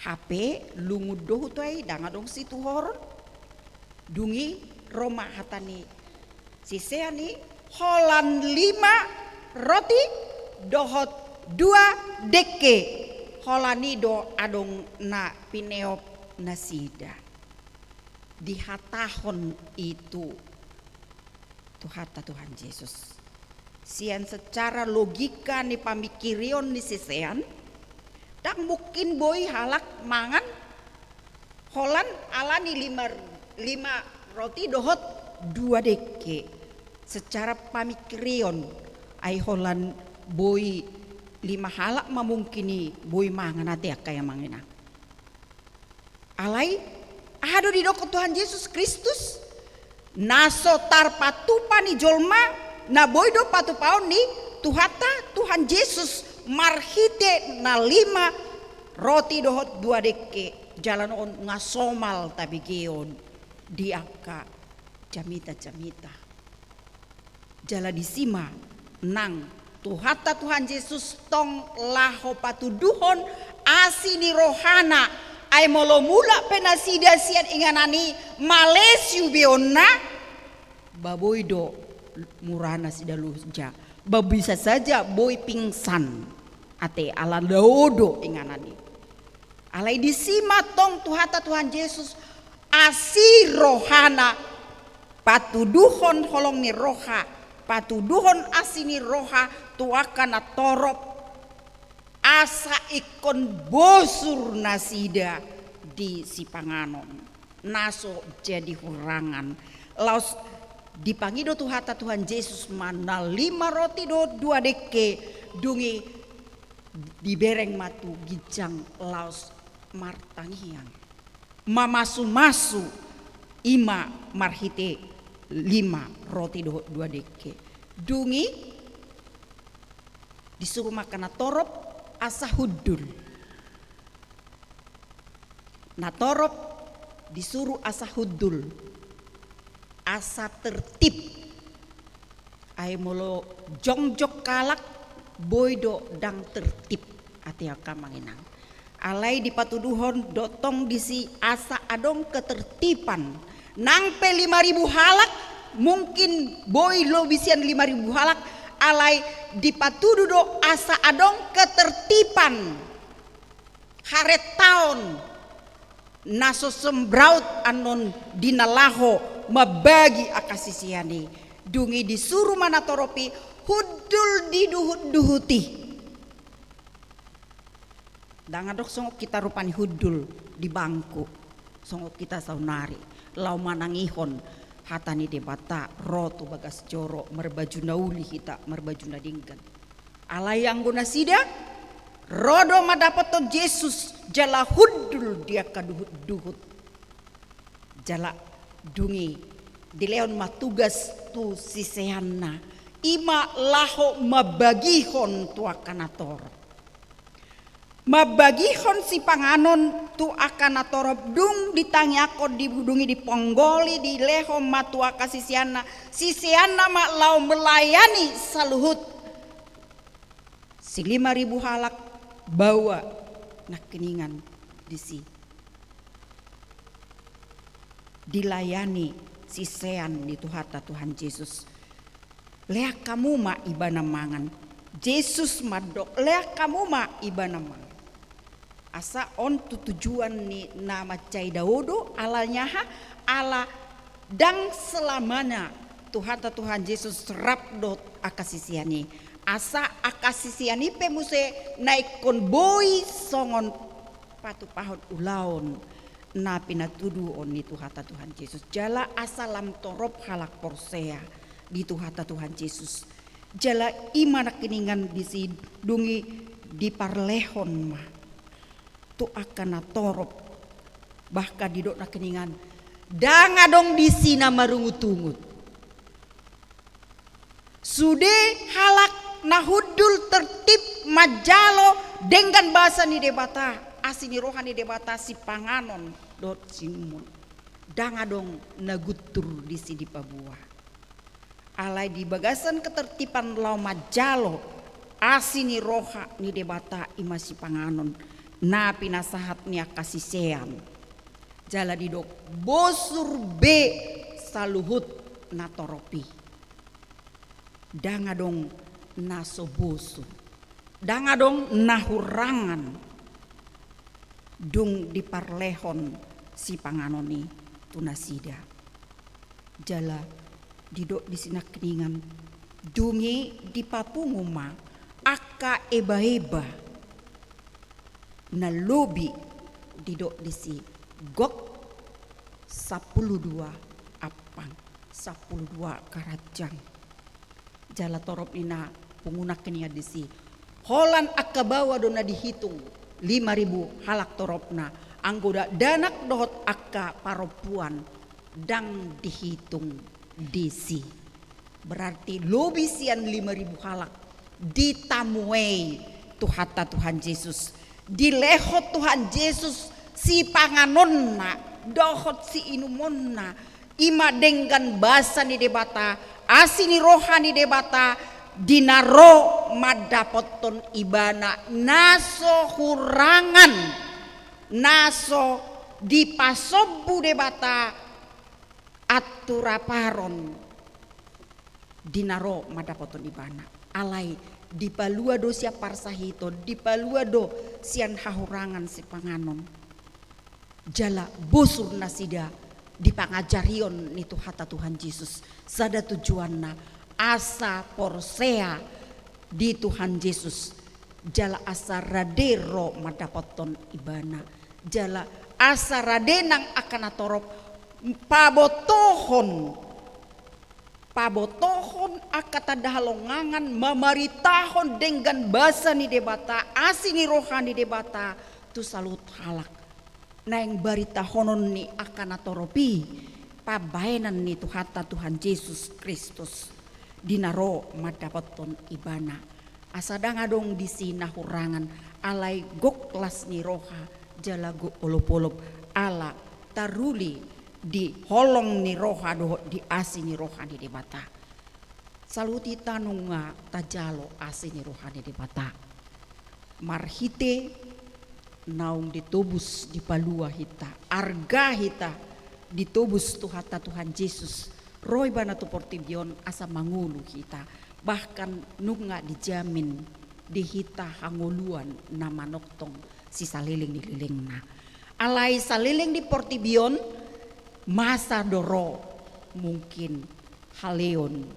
Hape lungun do huta i, ndang adong situhoron. Dung i ro ma hata ni sisean i, holan lima roti dohot dua dengke. Holan i do adong na pineop nasida. Dihatahon i tu Tuhanta Tuhan Jesus. Sian secara logika ni pamingkirion ni sisean, ndang mungkin boi halak mangan holan ala ni lima, lima roti dohot dua dengke. Secara pamingkirion, ai holan boi lima halak ma mungkin i boi mangan ate angka amang inang. Alai aha do didok Tuhan Jesus Kristus? Na so tarpatupa ni jolma, na boi do patupaon ni Tuhanta Tuhan Jesus marhite na lima roti dohot dua dengke. Jala on nga somal tabegeon di angka jamita-jamita. Jala disi ma nang Tuhanta Tuhan Jesus tong laho patuduhon asi ni rohana, ai molo mulak pe nasida sian inganan i male siubeonna, ba boi do mura nasida loja, ba bisa saja boi pingsan ate ala dao do inganan i. Alai disi ma tong Tuhanta Tuhan Jesus asi rohana patuduhon holong ni roha, patuduhon asi ni roha tu angka na torop, asa ingkon bosur nasida di sipanganon na so jadi hurangan. Laos dipangido Tuhanta Tuhan Jesus ma na lima roti dohot dua dengke, dung i dibereng ma tu ginjang laos martangiang, mamasumasu, i ma marhite lima roti dohot dua dengke. Dung i disuru ma angka natorop asa hundul. Natorop disuru asa hundul, asa tertib. Ai molo jongjong halak, boi do ndang tertib ate angka amang inang. Alai dipatuduhon do tong disi asa adong ketertiban. Nang pe lima ribu halak, mungkin boi lobi sian lima ribu halak, alai dipatudu do asa adong ketertiban, haretaon na so sembraut annon di na laho mambagi angka sisean i. Dung i disuru ma natorop i hundul di duhutduhut i. Ndang adong songon hita rupani hundul di bangku songon hita saonari, laho manangihon hata ni Debata, ro tu bagas joro, marbaju na uli hita, marbaju na denggan. Alai anggo nasida, ro do mandapothon Jesus jala hundul di angka duhutduhut. Jala dung i dilehon ma tugas tu siseanna, i ma laho mambagihon tu angka natorop. Mambagihon sipanganon tu angka natorop. Dung ditangiangkon, di dung i diponggoli, dilehon ma tu angka siseanna. Siseanna ma laho melayani saluhut si lima ribu halak baoa nangkiningan disi. Dilayani sisean ni Tuhanta Tuhan Jesus. Lean hamu ma ibana mangan. Jesus mandok, lean hamu ma ibana mangan. Asa on tu tujuan ni na mansai dao do, alani aha? Ala ndang selamana Tuhanta Tuhan Jesus rap dohot angka sisean i. Asa angka sisean i pe muse na ingkon boi songon patupahon ulaon na pinatuduhon ni Tuhanta Tuhan Jesus. Jala asa lam torop halak porsea di Tuhanta Tuhan Jesus. Jala i ma nangkiningan disi, dung i diparlehon ma tu angka natorop. Bahkan didok nangkiningan, ndang adong disi na marungutungut. Sude halak na hundul tertib manjalo denggan basa ni Debata, asi ni roha ni Debata, sipanganon dohot siinumon. Ndang adong na guntur disi dipaboa. Alai di bagasan ketertiban laho manjalo asi ni roha ni Debata, i ma sipanganon na pinasahat ni angka sisean. Jala didok, bosur be saluhut natorop i. Ndang adong na so bosur, ndang adong na hurangan dung diparlehon sipanganon i tu nasida. Jala didok disi nangkiningan, dung i dipapungu ma angka ebaeba na lobi, didok disi gok sampulu dua ampang, sampulu dua karanjang. Jala torop ni na pungu nangkiningan disi, holan angka baoa do na dihitung, lima ribu halak toropna. Anggo dakdanak dohot angka parompuan ndang dihitung disi. Berarti lobi sian lima ribu halak ditamuei Tuhanta Tuhan Jesus. Dilehon Tuhan Jesus sipanganonna dohot siinumonna, i ma denggan basa ni Debata, asi ni roha ni Debata, di na ro mandapothon ibana na so hurangan, na so dipasombu Debata anturaparon di na ro mandapothon ibana. Alai dipalua do sian parsahiton, dipalua do sian hahurangan sipanganon. Jala bosur nasida di pangajarion ni Tuhanta Tuhan Jesus. Sada tujuanna, asa porsea di Tuhan Jesus, jala asa rade ro mandapothon ibana, jala asa rade nang angka na torop pabotohon, pabotohon angka tanda halongangan, mamaritahon denggan basa ni Debata, asi ni roha ni Debata tu saluhut halak. Naeng baritahonon ni angka na torop i pambahenan ni Tuhanta Tuhan Jesus Kristus di na ro mandapothon Ibana. Asa ndang adong disi na hurangan, alai gok las ni roha jala gok olopolop, ala taruli di holong ni roha dohot di asi ni roha ni Debata. Saluhut hita nunga tajalo asi ni roha ni Debata. Marhite naung ditobus, dipalua hita, arga hita, ditobus Tuhanta Tuhan Jesus, ro Ibana tu portibi on asa mangolu hita, bahkan nunga dijamin di hita hangoluan na manongtong sisaleleng ni lelengna. Alai saleleng ni portibi on masa do ro mungkin haleon,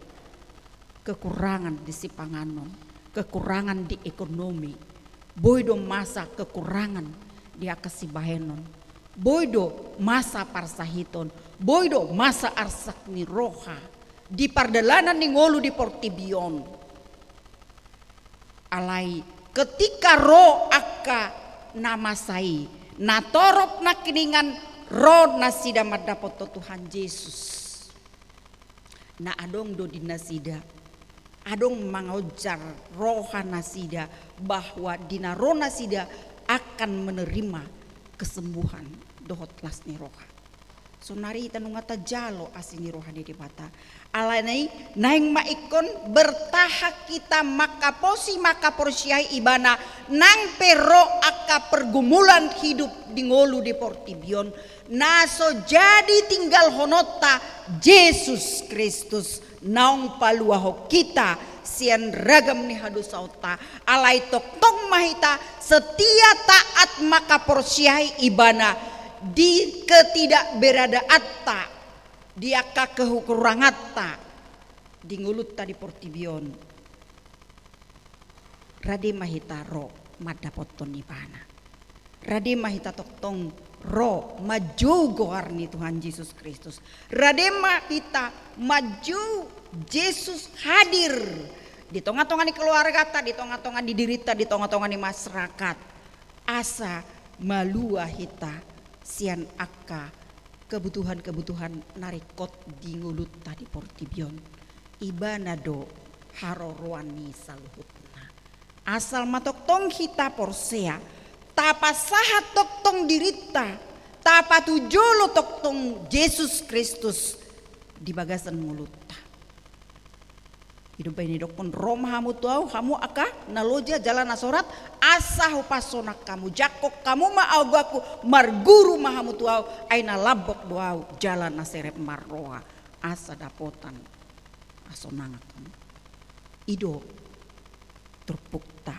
kekurangan di sipanganon, kekurangan di ekonomi, boi do masa kekurangan di angka sibahenon, boi do masa parsahiton, boi do masa arsak ni roha di pardalanan ni ngolu di portibi on. Alai ketika ro angka na masa i, na torop nangkiningan ro nasida mandapothon Tuhan Jesus. Na adong do di nasida, adong mangonjar roha nasida bahwa di na ro nasida akan menerima kesembuhan dohot las ni roha. Sonari hita nunga tajalo asi ni roha ni Debata. Alani i naeng ma ingkon bertahan hita mangkaposi, mangkaporseai Ibana nang pe ro angka pergumulan hidup di ngolu di portibi on. Na so jadi tinggalhononta Jesus Kristus naung paluahon hita sian ragam ni hadosaonta. Alai tongtong ma hita setia taat mangkaporseai Ibana di ketidakberadaanta, di angka kekuranganta di ngolunta di portibi on. Rade ma hita ro mandapothon Ibana. Rade ma hita tongtong ro manjou goar ni Tuhan Jesus Kristus. Rade ma hita manjou Jesus hadir di tongatonga ni keluargata, di tongatonga ni dirinta, di tongatonga ni masyarakat. Asa malua hita sian angka kebutuhan-kebutuhan na ringkot di ngolunta di portibi on. Ibana do haroroan ni saluhutna. Asal ma tongtong hita porsea, tapasahat tongtong dirinta, tapatujolo tongtong Jesus Kristus di bagasan ngolunta. I do umbahen na didokkon, ro ma hamu tu ahu, hamu angka na loja jala na sorat, asa hupasonang hamu. Jangkon hamu ma ahu goanku, marguru ma hamu tu ahu, ai na lambok do ahu jala na serep marroha, asa dapotan hasonangan hamu. I do turpukta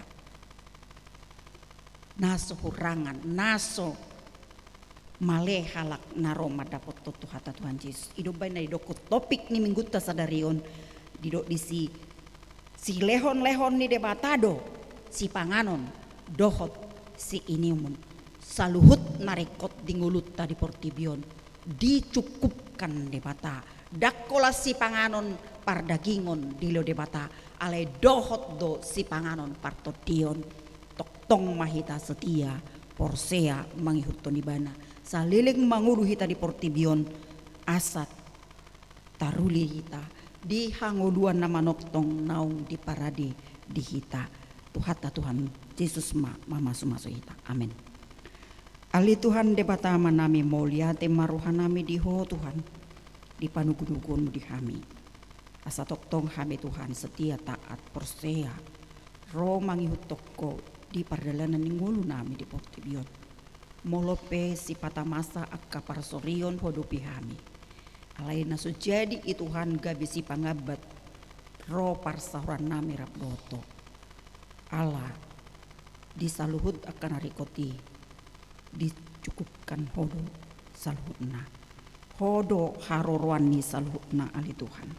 na so hurangan, na so male halak na ro mandapothon Tuhanta Tuhan Jesus. I do umbahen na didokkon topik ni minggunta sadari on, didok disi, silehonlehon ni Debata do sipanganon dohot siinumon. Saluhut na ringkot di ngolunta di portibi on dicukupkan Debata. Ndang holan sipanganon pardagingon dilehon Debata, alai dohot do sipanganon partondion. Tongtong ma hita setia, porsea mangihuthon Ibana. Saleleng mangolu hita di portibi on, asa taruli hita di hangoluan na manongtong naung diparade di hita Tuhanta Tuhan Jesus ma mamasumasu hita. Amen. Ale Tuhan Debata Amanami, mauliate ma rohanami di Ho Tuhan, di panugunuguonMu di hami. Asa tongtong hami Tuhan setia, taat, porsea, ro mangihuthon Ho di pardalanan ni ngolunami di portibi on. Molo pe sipata masa angka parsorion huadopi hami, alai na so jadi i Tuhan gabe sipangambat ro parsaorannami rap dohot Ho. Ala di saluhut angka na ringkot i dicukupkan Ho do saluhutna. Ho do haroroan ni saluhutna, ale Tuhan.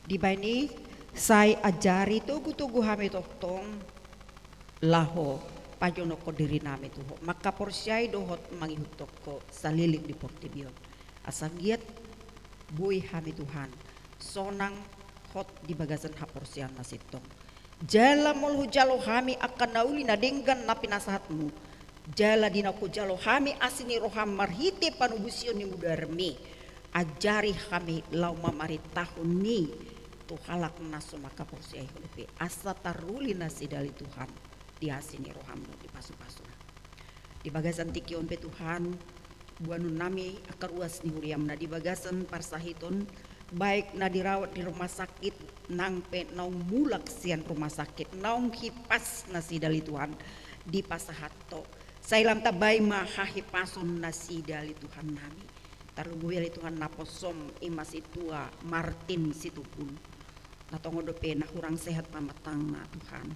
Dibahen i sai ajari togutogu hami tongtong laho ajononkon dirinami tu Ho, mangkaporseai dohot mangihuthon Ho saleleng di portibi on. Asa anggiat boi hami Tuhan sonang hot di bagasan haporseaon na sintong. Jala molo hujalo hami angka na uli na denggan na pinasahatmu, jala di na hujalo hami asi ni roham marhite panubusion ni mudarmi, ajari hami laho mamarintahon i tu halak na so mangkaporseai Ho dope, asa taruli nasida ale Tuhan di asi ni roham dohot di pasupasu. Di bagasan tingki on pe Tuhan, boanonnami angka ruas ni huriam na di bagasan parsahiton, baik na dirawat di rumah sakit, nang pe naung mulak sian rumah sakit, naung hipas nasida ale Tuhan, dipasahat Ho. Sai lam tabai ma hahipason nasida ale Tuhannami. Tarlumobi ale Tuhan naposom, i ma sintua Martin Sitompul. Na tongon dope na hurang sehat pamatangna Tuhan.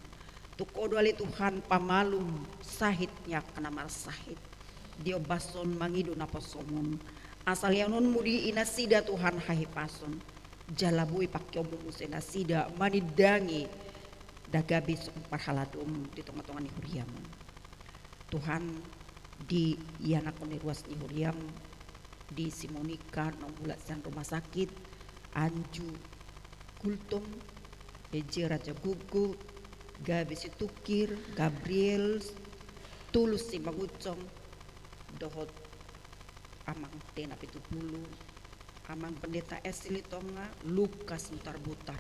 Tung Ho do ale Tuhan pamalum sahit ni angka na marsahit. Di ombas on mangido naposom on. Asa lehononmu di nasida Tuhan hahipason. Jala boi pangkeonmu muse nasida manindangi na gabe songon parhaladomu di tongatonga ni huriam on. Tuhan, di ianakhon ni ruas ni huriam, di si Monika naung mulak sian rumah sakit, Anju Gultom, Eje Raja Gogo, Gabe Situngkir, Gabriel, Tulus Simangunsong, dohot Amang Tena Pitupulu, Amang Pendeta S Silitonga, Lukas Butarbutar.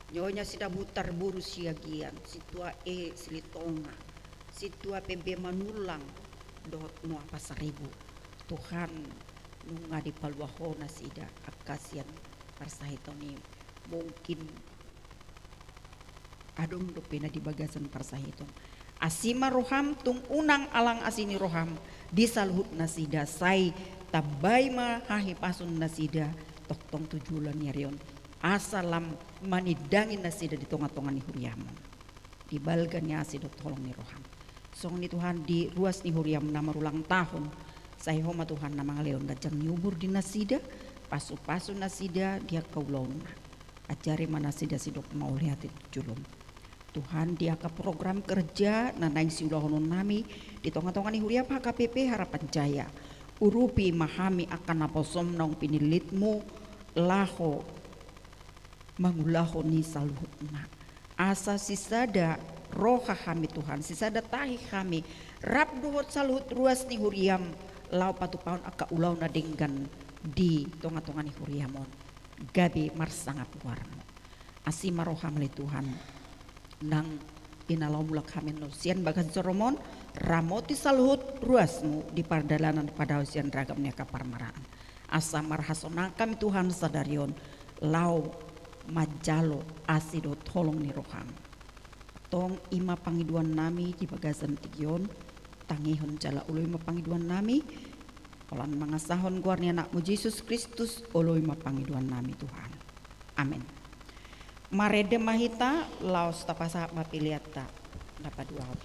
Nyonya Sidabutar boru Siagian, sintua E Silitonga, sintua P B Manulang, dohot Noah Pasaribu. Tuhan, nunga dipalua Ho nasida angka sian parsahiton i, mungkin adong dope na di bagasan parsahiton. Asi ma roham, tung unang alang asi ni roham di saluhut nasida, sai tambai ma hahipason nasida tongtong tu joloan ni ari on, asa lam manindangi nasida di tongatonga ni huriam on, di balga ni asi dohot holong ni roham. Songon i Tuhan, di ruas ni huriam na marulang tahun, sai Ho ma Tuhan na mangalehon ganjang ni umur di nasida, pasupasu nasida di angka ulaonna. Ajari ma nasida sidok mauliate tu jolom. Tuhan, di angka program kerja na naeng siulahononnami di tongatonga ni huriam H K P P Harapan Jaya, urupi ma hami angka naposom naung pinillitmu laho mangulahon i saluhutna. Asa sisada roha hami Tuhan, sisada tahi hami, rap dohot saluhut ruas ni huriam, laho patupahon angka ulaon na denggan di tongatonga ni huriam on, gabe marsangap goarmu. Asi ma roham ale Tuhan, nang di na laho mulak hami on sian bagas joro-Mu on, ramoti saluhut ruasmu di pardalanan padao sian ragam ni angka parmaraan. Asa marhasonangan hami Tuhan sadari on, laho manjalo asi dohot holong ni roham. Tong i ma pangidoannami di bagasan tingki on, tangihon jala oloi ma pangidoannami, holan mangasahon goar ni Anak-Mu Jesus Kristus, oloi ma pangidoannami Tuhan. Amen. Marende ma hita, laos tapasahat ma peleanta na paduahon.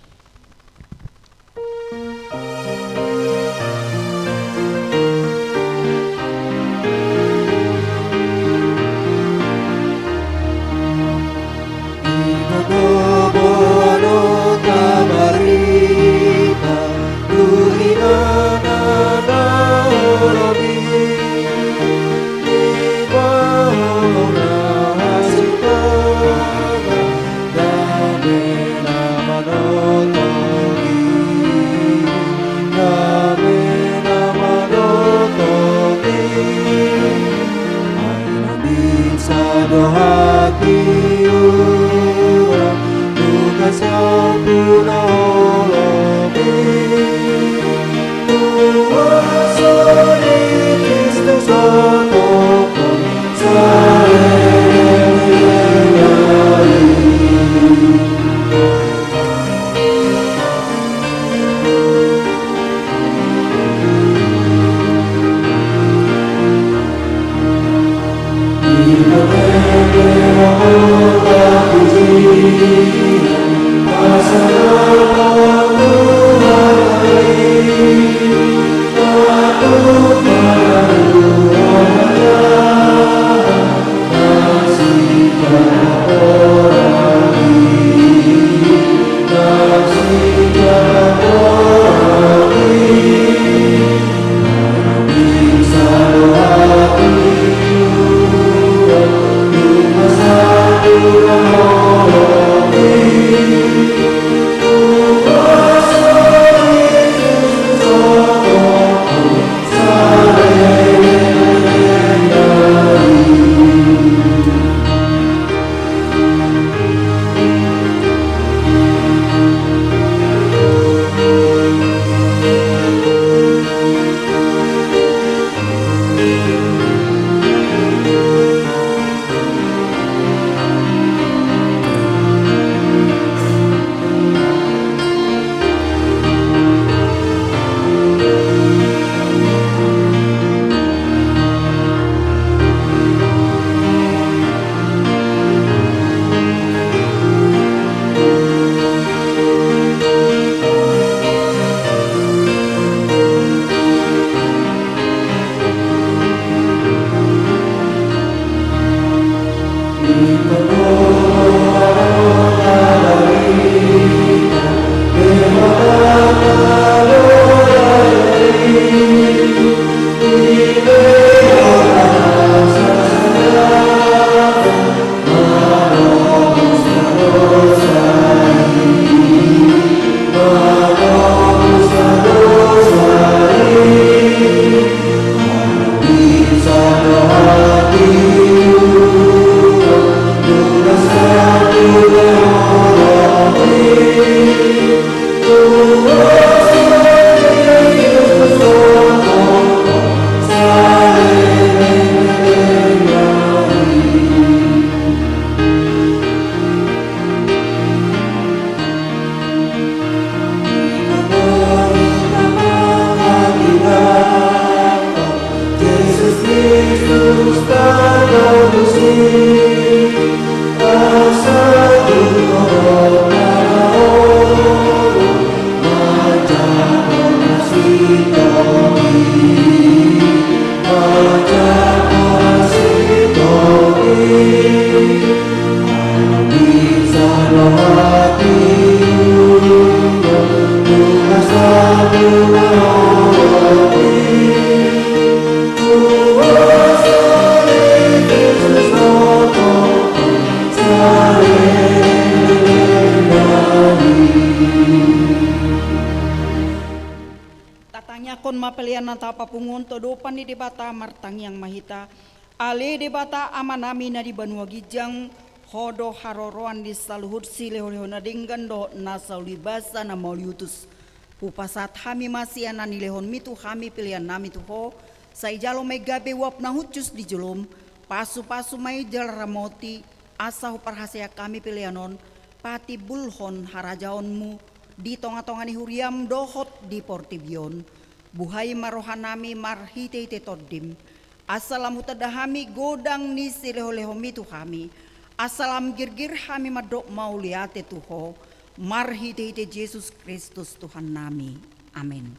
ma pelean na tapapungu on tu adopan ni Debata, martangiang ma hita. Ale Debata Amanami na di banua ginjang, Ho do haroroan ni saluhut sileholeho na denggan dohot na saulibasa na mauliutus. Hupasahat hami ma sian na nilehonmi tu hami peleannami tu Ho, sai jalo ma i gabe uap na hushus di jolom, pasupasu ma i jala ramoti, asa huparhaseang hami pelean on patimbulhon harajaonmu di tongatonga ni huriam dohot di portibi on. Buhai ma rohanami marhitehite Tondim, asa lam hutanda hami godang ni sileholehomi tu hami, asa lam girgir hami mandok mauliate tu Ho, marhitehite Jesus Kristus Tuhannami. Amen.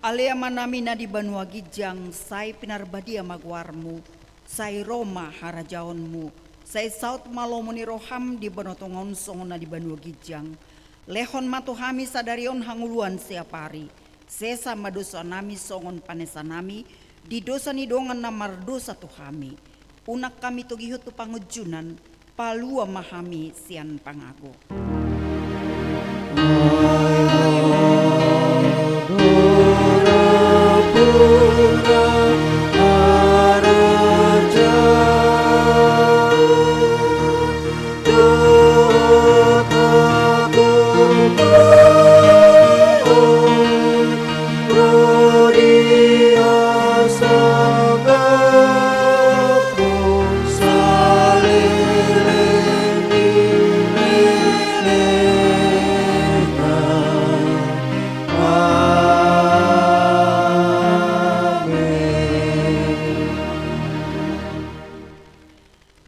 Ale Amanami na di banua ginjang, sai pinarbadia ma goarmu, sai ro ma harajaonmu, sai saut ma lomo ni roham di banua tonga on songon na di banua ginjang. Lehon ma tu hami sadari on hangoluan siapari, sesa ma dosanami songon panesanami di dosa ni dongan na mardosa tu hami. Unang hami togihon tu pangunjunan, palua ma hami sian pangago.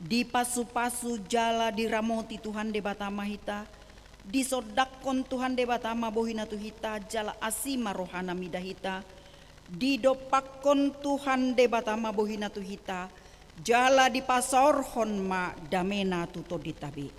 Dipasupasu jala diramoti Tuhan Debata ma hita, disondangkon Tuhan Debata ma bohina tu hita, jala asi ma rohana mida hita, didompakkon Tuhan Debata ma bohina tu hita, jala dipasaorhon ma damena tu tondinta be.